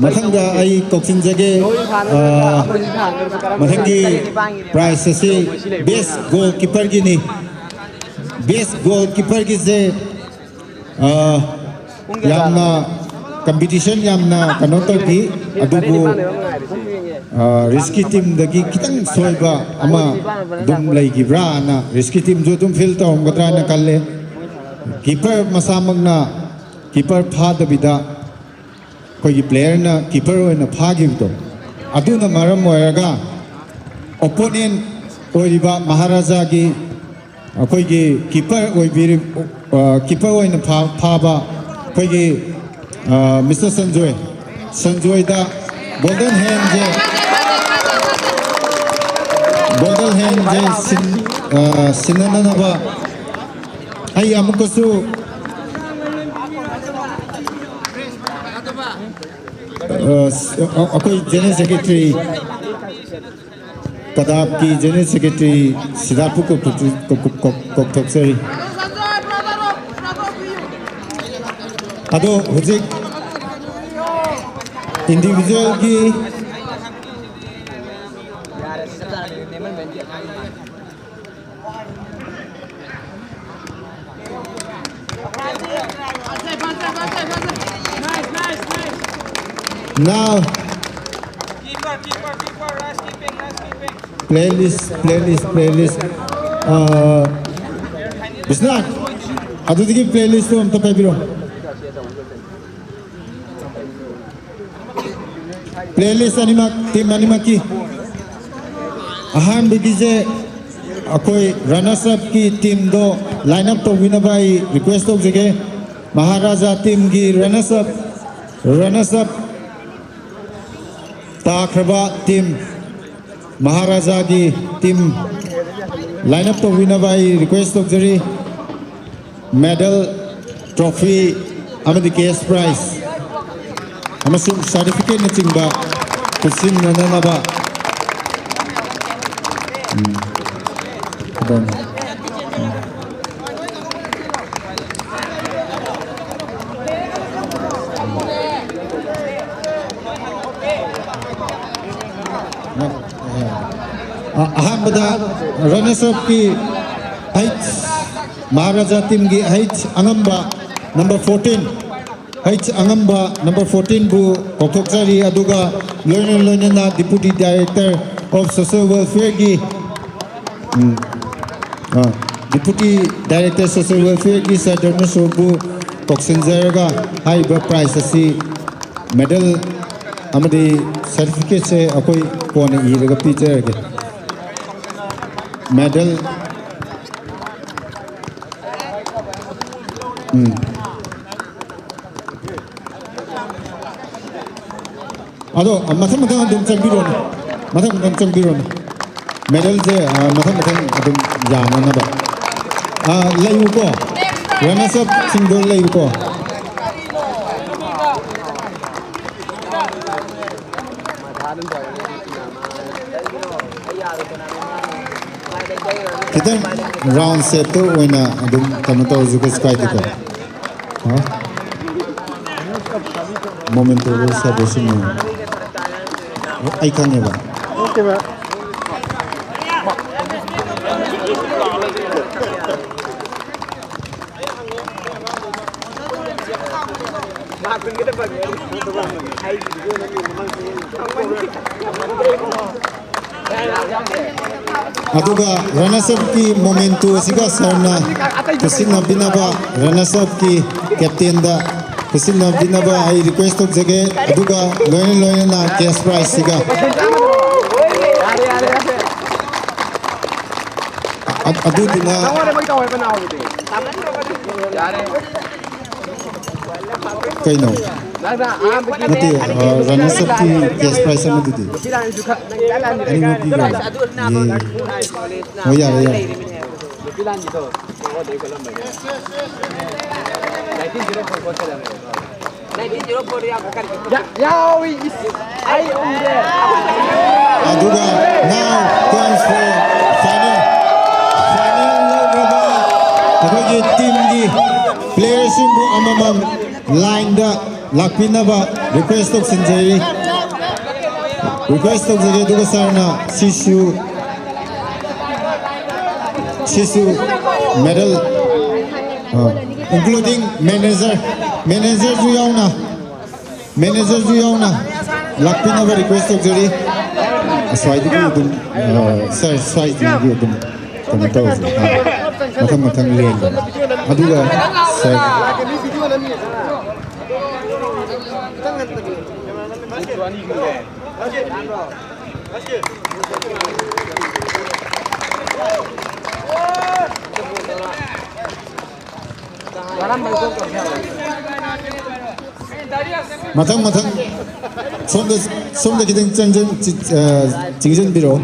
ꯃꯊꯪꯗ ꯑꯩ ꯀꯧꯁꯤꯟꯖꯒꯦ꯫ ꯑ, ꯃꯊꯪꯒꯤ prize ꯑꯁꯤ best goalkeeper Guinea. Best goalkeeper ꯒꯤꯁꯦ, ꯑ, ꯌꯥꯝꯅ competition ꯌꯥꯝꯅ ꯀꯩꯅꯣ ꯇꯧꯈꯤ, ꯑꯗꯨꯕꯨ, ꯑ, rescue team ꯗꯒꯤ ꯈꯤꯇꯪ ꯁꯣꯏꯕ ꯑꯃ ꯑꯗꯨꯝ ꯂꯩꯈꯤꯕ꯭ꯔꯥꯅ rescue team ꯁꯨ ꯑꯗꯨꯝ feel ꯇꯧꯔꯝꯒꯗ꯭ꯔꯥꯅ ꯈꯜꯂꯦ꯫ Keeper ꯃꯁꯥꯃꯛꯅ keeper ꯐꯥꯗꯕꯤꯗ ꯑꯩꯈꯣꯏꯒꯤ player ꯅ keeper ꯑꯣꯏꯅ ꯐꯥꯈꯤꯕꯗꯣ, ꯑꯗꯨꯅ ꯃꯔꯝ ꯑꯣꯏꯔꯒ opponent ꯑꯣꯏꯔꯤꯕ ꯃꯍꯥꯔꯥꯖꯥꯒꯤ ꯑꯩꯈꯣꯏꯒꯤ keeper ꯑꯣꯏꯕꯤꯔꯤ-, ꯑ, keeper ꯑꯣꯏꯅ ꯐꯥ-, ꯐꯥꯕ ꯑꯩꯈꯣꯏꯒꯤ, ꯑ, ꯃꯤꯁꯇꯔ ꯁꯟꯖꯣꯏ, ꯁꯟꯖꯣꯏꯗ golden hand ꯁꯦ, golden hand ꯁꯦ ꯁꯤꯟ-, ꯑ, ꯁꯤꯟꯅꯅꯕ ꯑꯩ ꯑꯃꯨꯛꯀꯁꯨ, ꯑ, ꯑꯩꯈꯣꯏ general secretary, ꯀꯗꯥꯞꯀꯤ general secretary ꯁꯤꯗꯥꯠꯄꯨ ꯀꯧꯊꯣꯛꯆ-, ꯀꯧ-, ꯀꯧ-, ꯀꯧꯊꯣꯛꯆꯔꯤ꯫ ꯑꯗꯣ ꯍꯧꯖꯤꯛ individual ꯒꯤ Now, playlist, playlist, playlist. ꯑꯥ, ꯕꯤꯁ꯭ꯋꯥꯅꯥꯊ, ꯑꯗꯨꯗꯒꯤ playlist ꯇꯣ ꯑꯝꯇ ꯄꯥꯏꯕꯤꯔꯣ꯫ Playlist ꯑꯅꯤꯃꯛ, team ꯑꯅꯤꯃꯛꯀꯤ꯫ ꯑꯍꯥꯟꯕꯒꯤꯁꯦ ꯑꯩꯈꯣꯏ runners up ꯀꯤ team ꯗꯣ line up ꯇꯧꯕꯤꯅꯕ ꯑꯩ request ꯇꯧꯖꯒꯦ꯫ ꯃꯍꯥꯔꯥꯖꯥ ꯇꯤꯝꯒꯤ ꯔꯅꯁ ꯑꯞ ꯔꯅꯁ ꯑꯞ ꯇꯥꯈ꯭ꯔꯕ ꯇꯤꯝ, ꯃꯍꯥꯔꯥꯖꯥꯒꯤ ꯇꯤꯝ ꯂꯥꯏꯟ ꯑꯞ ꯇꯧꯕꯤꯅꯕ ꯑꯩ ꯔꯤꯀ꯭ꯋꯦꯁ ꯇꯧꯖꯔꯤ꯫ ꯃꯦꯗꯜ, ꯇ꯭ꯔꯣꯐꯤ ꯑꯃꯗꯤ ꯀꯦꯁ ꯄ꯭ꯔꯥꯏꯖ ꯑꯃꯁꯨꯡ ꯁꯥꯔꯇꯤꯐꯤꯀꯦꯠꯅꯆꯤꯡꯕ ꯈꯨꯠꯁꯤꯟꯅꯅꯕ꯫ ꯎꯝ꯫ ꯀꯩꯗꯧꯅꯤ? ꯎꯝ꯫ ꯑ-, ꯑꯍꯥꯟꯕꯗ ꯔꯅꯁ ꯑꯞꯀꯤ ꯍꯩꯆ ꯃꯍꯥꯔꯥꯖꯥ ꯇꯤꯝꯒꯤ ꯍꯩꯆ ꯑꯉꯝꯕ ꯅꯝꯕꯔ ꯐꯣꯔꯇꯤꯟ, ꯍꯩꯆ ꯑꯉꯝꯕ ꯅꯝꯕꯔ ꯐꯣꯔꯇꯤꯟꯕꯨ ꯀꯧꯊꯣꯛꯆꯔꯤ, ꯑꯗꯨꯒ ꯂꯣꯏꯅ ꯂꯣꯏꯅꯅ Deputy Director of Social Welfareꯒꯤ, ꯎꯝ, ꯑ, Deputy Director Social Welfareꯒꯤ ꯁꯔ ꯙꯔꯃꯁꯣꯔꯕꯨ ꯀꯧꯁꯤꯟꯖꯔꯒ ꯍꯥꯏꯔꯤꯕ ꯄ꯭ꯔꯥꯏꯖ ꯑꯁꯤ, ꯃꯦꯗꯜ ꯑꯃꯗꯤ ꯁꯥꯔꯇꯤꯐꯤꯀꯦꯠꯁꯦ ꯑꯩꯈꯣꯏ ꯀꯣꯟꯅ ꯏꯔꯒ ꯄꯤꯖꯔꯒꯦ꯫ ꯃꯦꯗꯜ, ꯎꯝ꯫ ꯑꯗꯣ ꯃꯊꯪ ꯃꯊꯪ ꯑꯗꯨꯝ ꯆꯪꯕꯤꯔꯣꯅꯦ, ꯃꯊꯪ ꯃꯊꯪ ꯆꯪꯕꯤꯔꯣꯅꯦ꯫ ꯃꯦꯗꯜꯁꯦ, ꯑ, ꯃꯊꯪ ꯃꯊꯪ ꯑꯗꯨꯝ ꯌꯥꯅꯅꯕ꯫ ꯑ, ꯂꯩꯌꯨꯀꯣ, ꯔꯅꯁ ꯑꯞꯁꯤꯡꯗꯣ ꯂꯩꯌꯨꯀꯣ꯫ ꯈꯤꯇꯪ ꯔꯥꯎꯟ ꯁꯦꯞꯇ ꯑꯣꯏꯅ ꯑꯗꯨꯝ ꯀꯩꯅꯣ ꯇꯧꯔꯁꯨ ꯀꯩꯁꯨ ꯀꯥꯏꯗꯦꯀꯣ꯫ ꯍꯥ? ꯃꯣꯃꯦꯟꯇꯣ ꯁꯦꯂꯦꯕ꯭ꯔꯦꯁꯟ ꯑꯣꯏꯅ꯫ ꯑꯩ ꯈꯪꯉꯦꯕ꯫ ꯑꯗꯨꯒ ꯔꯅꯁ ꯑꯞꯀꯤ ꯃꯣꯃꯦꯟꯇꯣ ꯑꯁꯤꯒ ꯁꯥꯔꯅ ꯈꯨꯠꯁꯤꯟꯅꯕꯤꯅꯕ, ꯔꯅꯁ ꯑꯞꯀꯤ ꯀꯦꯞꯇꯦꯟꯗ ꯈꯨꯠꯁꯤꯟꯅꯕꯤꯅꯕ ꯑꯩ ꯔꯤꯀ꯭ꯋꯦꯁ ꯇꯧꯖꯒꯦ꯫ ꯑꯗꯨꯒ ꯂꯣꯏꯅ ꯂꯣꯏꯅꯅ ꯀꯦꯁ ꯄ꯭ꯔꯥꯏꯖꯁꯤꯒ꯫ ꯑ-, ꯑꯗꯨꯗꯨꯅ ꯀꯩꯅꯣ? ꯅꯠꯇꯦ, ꯔꯅꯔꯁ ꯑꯞꯀꯤ ꯀꯦꯁ ꯄ꯭ꯔꯥꯏꯖ ꯑꯃꯗꯨꯗꯤ? ꯑꯅꯤꯃꯛ ꯄꯤꯈ꯭ꯔꯕ? ꯌꯦ꯫ ꯍꯣꯏ, ꯌꯥꯔꯦ, ꯌꯥꯔꯦ꯫ ꯌꯥꯎꯏ, ꯏꯁ, ꯑꯩ ꯎꯔꯦ꯫ ꯑꯗꯨꯒ now comes for final. Final ꯂꯧꯈ꯭ꯔꯕ ꯑꯩꯈꯣꯏꯒꯤ ꯇꯤꯝꯒꯤ ꯄ꯭ꯂꯦꯌꯔꯁꯤꯡꯕꯨ ꯑꯃꯃꯝ ꯂꯥꯏꯟꯗ ꯂꯥꯛꯄꯤꯅꯕ ꯔꯤꯀ꯭ꯋꯦꯁ ꯇꯧꯁꯤꯟꯖꯔꯤ꯫ ꯔꯤꯀ꯭ꯋꯦꯁ ꯇꯧꯖꯔꯤ꯫ ꯑꯗꯨꯒ ꯁꯥꯔꯅ ꯁꯤꯁꯨ, ꯁꯤꯁꯨ ꯃꯦꯗꯜ, including manager, ꯃꯦꯅꯦꯖꯔꯁꯨ ꯌꯥꯎꯅ, ꯃꯦꯅꯦꯖꯔꯁꯨ ꯌꯥꯎꯅ ꯂꯥꯛꯄꯤꯅꯕ ꯔꯤꯀ꯭ꯋꯦꯁ ꯇꯧꯖꯔꯤ꯫ ꯑꯁ꯭ꯋꯥꯏꯗꯒꯤ ꯑꯗꯨꯝ, ꯑ, ꯁꯥꯔ, ꯁ꯭ꯋꯥꯏꯗꯒꯤ ꯑꯗꯨꯝ ꯀꯩꯅꯣ ꯇꯧꯔꯁꯤ꯫ ꯑ, ꯃꯊꯪ ꯃꯊꯪ ꯂꯦꯡꯗꯅ꯫ ꯑꯗꯨꯒ ꯁꯥꯔ, ꯃꯊꯪ ꯃꯊꯪ ꯁꯣꯝꯗ, ꯁꯣꯝꯗ ꯈꯤꯇꯪ ꯆꯪꯖꯟ-, ꯆꯤ-, ꯑ, ꯆꯤꯡꯁꯤꯟꯕꯤꯔꯛꯑꯣ꯫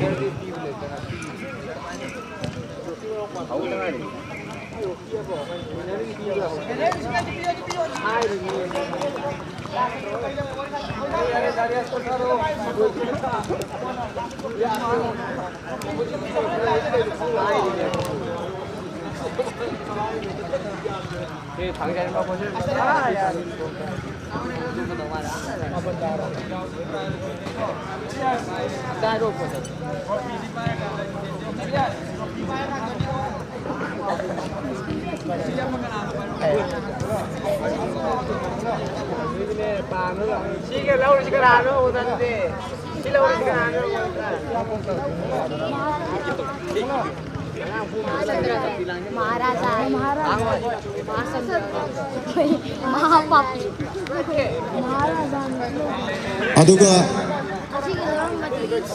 ꯁꯤꯒ ꯂꯧꯔꯤꯁꯤ ꯀꯅꯥꯅꯣ? ꯁꯤ ꯂꯧꯔꯤꯁꯤ ꯀꯅꯥꯅꯣ? ꯃꯍꯥꯔꯥꯖꯥ꯫ ꯃꯍꯥꯔꯥꯖꯥ꯫ ꯃꯍꯥꯄꯥꯄꯤ꯫ ꯑꯗꯨꯒ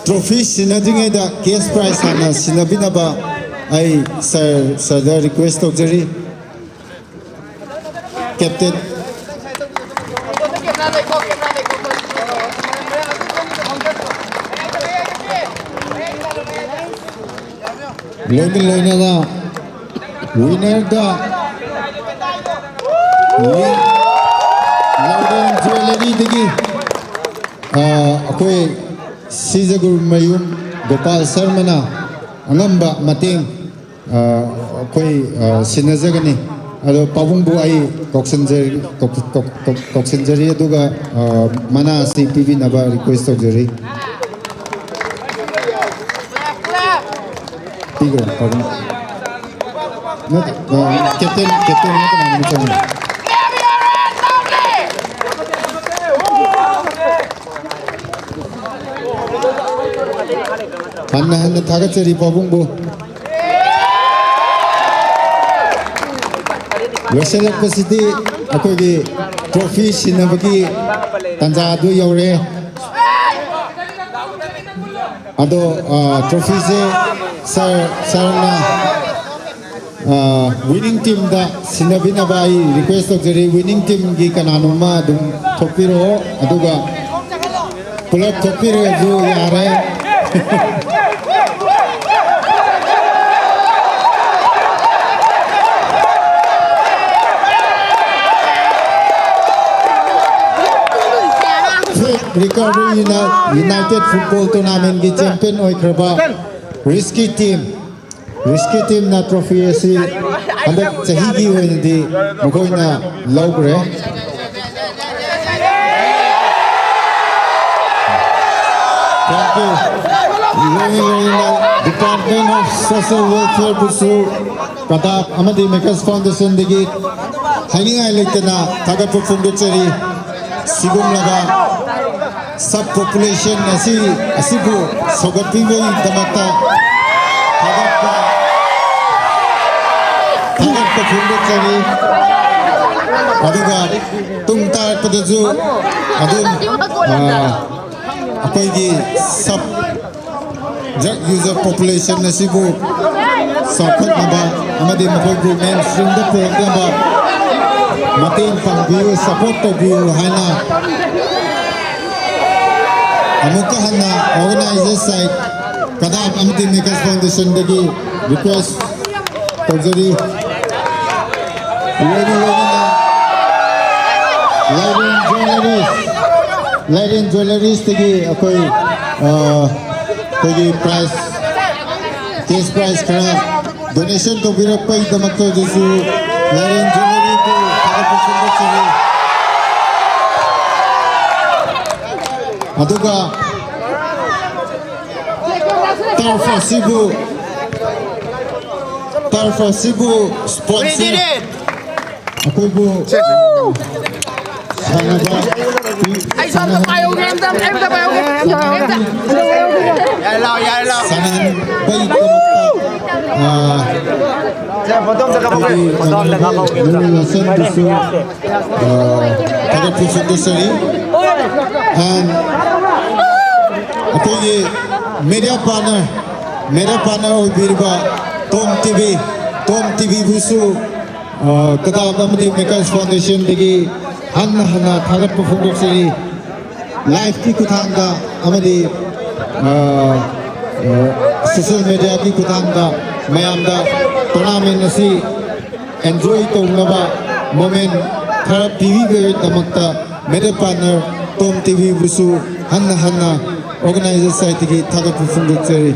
ꯇ꯭ꯔꯣꯐꯤ ꯁꯤꯟꯅꯗ꯭ꯔꯤꯉꯩꯗ ꯀꯦꯁ ꯄ꯭ꯔꯥꯏꯖ ꯍꯥꯟꯅ ꯁꯤꯟꯅꯕꯤꯅꯕ ꯑꯩ ꯁꯥꯔ, ꯁꯥꯔꯗ ꯔꯤꯀ꯭ꯋꯦꯁ ꯇꯧꯖꯔꯤ꯫ ꯀꯦꯞꯇꯦꯟ꯫ ꯂꯣꯏꯅ ꯂꯣꯏꯅꯅ winner ꯗ ꯂꯧꯔꯦꯟ ꯖ꯭ꯋꯦꯂꯔꯤꯗꯒꯤ, ꯑ, ꯑꯩꯈꯣꯏ ꯁꯤꯖꯒꯨꯔꯨꯃꯌꯨꯝ ꯒꯣꯄꯥꯜ ꯁꯔꯃꯅ ꯑꯉꯝꯕ ꯃꯇꯦꯡ, ꯑ, ꯑꯩꯈꯣꯏ, ꯑ, ꯁꯤꯟꯅꯖꯒꯅꯤ꯫ ꯑꯗꯣ ꯄꯥꯕꯨꯡꯕꯨ ꯑꯩ ꯀꯧꯁꯤꯟꯖ-, ꯀꯧ-, ꯀꯧ-, ꯀꯧ-, ꯀꯧꯁꯤꯟꯖꯔꯤ, ꯑꯗꯨꯒ, ꯑ, ꯃꯅꯥ ꯑꯁꯤ ꯄꯤꯕꯤꯅꯕ request ꯇꯧꯖꯔꯤ꯫ ꯄꯤꯈ꯭ꯔꯣ, ꯄꯥꯕꯨꯡ꯫ ꯅꯠꯇꯦ, ꯑ, captain, captain ꯅꯠꯇꯅ ꯑꯃꯨꯛ ꯆꯪꯉꯤ꯫ ꯍꯟꯅ ꯍꯟꯅ ꯊꯥꯒꯠꯆꯔꯤ ꯄꯥꯕꯨꯡꯕꯨ꯫ ꯂꯣꯏꯁꯤꯜꯂꯛꯄꯁꯤꯗꯤ ꯑꯩꯈꯣꯏꯒꯤ trophy ꯁꯤꯟꯅꯕꯒꯤ ꯇꯥꯟꯖꯥ ꯑꯗꯨ ꯌꯧꯔꯦ꯫ ꯑꯗꯣ, ꯑ, trophy ꯁꯦ sir, sir ꯅ, ꯑ, winning team ꯗ ꯁꯤꯟꯅꯕꯤꯅꯕ ꯑꯩ request ꯇꯧꯖꯔꯤ꯫ Winning team ꯒꯤ ꯀꯅꯥꯅꯣꯝꯃ ꯑꯗꯨꯝ ꯊꯣꯛꯄꯤꯔꯛꯑꯣ, ꯑꯗꯨꯒ ꯄꯨꯂꯞ ꯊꯣꯛꯄꯤꯔꯁꯨ ꯌꯥꯔꯦ꯫ Recovery Uni-, United Football Tournament ꯀꯤ champion ꯑꯣꯏꯈ꯭ꯔꯕ ꯔꯤꯁꯀꯤ team, ꯔꯤꯁꯀꯤ team ꯅ trophy ꯑꯁꯤ ꯍꯟꯗꯛ ꯆꯍꯤꯒꯤ ꯑꯣꯏꯅꯗꯤ ꯃꯈꯣꯏꯅ ꯂꯧꯈ꯭ꯔꯦ꯫ Thank you꯫ ꯂꯣꯏꯅ ꯂꯣꯏꯅꯅ Department of Social Welfare ꯕꯨꯁꯨ ꯄ꯭ꯔꯗꯥꯞ ꯑꯃꯗꯤ Maker's Foundation ꯗꯒꯤ ꯍꯥꯏꯅꯤꯡꯉꯥꯏ ꯂꯩꯇꯅ ꯊꯥꯒꯠꯄ ꯐꯣꯡꯗꯣꯛꯆꯔꯤ꯫ ꯁꯤꯒꯨꯝꯂꯕ sub population ꯑꯁꯤ, ꯑꯁꯤꯕꯨ ꯁꯧꯒꯠꯄꯤꯕꯒꯤꯗꯃꯛꯇ ꯊꯥꯒꯠꯄ, ꯊꯥꯒꯠꯄ ꯐꯣꯡꯗꯣꯛꯆꯔꯤ꯫ ꯑꯗꯨꯒ ꯇꯨꯡ ꯇꯥꯔꯛꯄꯗꯁꯨ ꯑꯗꯨꯝ, ꯑ, ꯑꯩꯈꯣꯏꯒꯤ sub drug user population ꯑꯁꯤꯕꯨ ꯆꯥꯎꯈꯠꯅꯕ ꯑꯃꯗꯤ ꯃꯈꯣꯏꯕꯨ mainstream ꯗ ꯄꯨꯔꯛꯅꯕ ꯃꯇꯦꯡ ꯄꯥꯡꯕꯤꯌꯨ, support ꯇꯧꯕꯤꯌꯨ ꯍꯥꯏꯅ ꯑꯃꯨꯛꯀ ꯍꯟꯅ organizer side ꯀꯗꯥꯝ ꯑꯃꯗꯤ Makers Foundationꯗꯒꯤ request ꯇꯧꯖꯔꯤ꯫ ꯂꯣꯏꯅ ꯂꯣꯏꯅꯅ ꯂꯥꯏꯔꯦꯟ Jewelleries, ꯂꯥꯏꯔꯦꯟ Jewelleriesꯇꯒꯤ ꯑꯩꯈꯣꯏ, ꯑ, ꯑꯩꯈꯣꯏꯒꯤ prize, cash prize ꯈꯔ donation ꯇꯧꯕꯤꯔꯛꯄꯒꯤꯗꯃꯛꯇꯁꯨ ꯂꯥꯏꯔꯦꯟ Jewelleryꯕꯨ ꯊꯥꯒꯠꯄ ꯐꯣꯡꯗꯣꯛꯆꯔꯤ꯫ ꯑꯗꯨꯒ turf ꯑꯁꯤꯕꯨ, turf ꯑꯁꯤꯕꯨ sponsor ꯑꯩꯈꯣꯏꯕꯨ ꯁꯥꯟꯅꯕ ꯑꯩ ꯁꯣꯝꯗ ꯄꯥꯏꯍꯧꯒꯦ, ꯑꯝꯇ, ꯑꯝꯇ ꯄꯥꯏꯍꯧꯒꯦ, ꯑꯝꯇ ꯄꯥꯏꯍꯧꯒꯦ, ꯑꯝꯇ꯫ ꯌꯥꯔꯦ, ꯂꯥꯎ, ꯌꯥꯔꯦ, ꯂꯥꯎ꯫ ꯁꯥꯟꯅꯍꯟꯕꯒꯤꯗꯃꯛꯇ, ꯑ, ꯑꯩꯈꯣꯏꯒꯤ ꯅꯨꯃꯤꯠ ꯂꯣꯟꯁꯟꯗꯨꯁꯨ, ꯑ, ꯊꯥꯒꯠꯄ ꯐꯣꯡꯗꯣꯛꯆꯔꯤ꯫ And ꯑꯩꯈꯣꯏꯒꯤ media partner, media partner ꯑꯣꯏꯕꯤꯔꯤꯕ Tom TV, Tom TVꯕꯨꯁꯨ, ꯑ, ꯀꯗꯥꯝ ꯑꯃꯗꯤ Makers Foundationꯗꯒꯤ ꯍꯟꯅ ꯍꯟꯅ ꯊꯥꯒꯠꯄ ꯐꯣꯡꯗꯣꯛꯆꯔꯤ꯫ Liveꯀꯤ ꯈꯨꯠꯊꯥꯡꯗ ꯑꯃꯗꯤ, ꯑ, ꯑ, social mediaꯒꯤ ꯈꯨꯠꯊꯥꯡꯗ ꯃꯌꯥꯝꯗ tournament ꯑꯁꯤ enjoy ꯇꯧꯅꯕ moment ꯈꯔ ꯄꯤꯕꯤꯕꯒꯤꯗꯃꯛꯇ media partner Tom TVꯕꯨꯁꯨ ꯍꯟꯅ ꯍꯟꯅ organizer sideꯇꯒꯤ ꯊꯥꯒꯠꯄ ꯐꯣꯡꯗꯣꯛꯆꯔꯤ꯫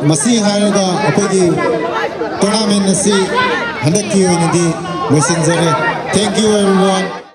ꯃꯁꯤ ꯍꯥꯏꯔꯒ ꯑꯩꯈꯣꯏꯒꯤ tournament ꯑꯁꯤ ꯍꯟꯗꯛꯀꯤ ꯑꯣꯏꯅꯗꯤ ꯂꯣꯏꯁꯤꯟꯖꯔꯦ꯫ Thank you everyone.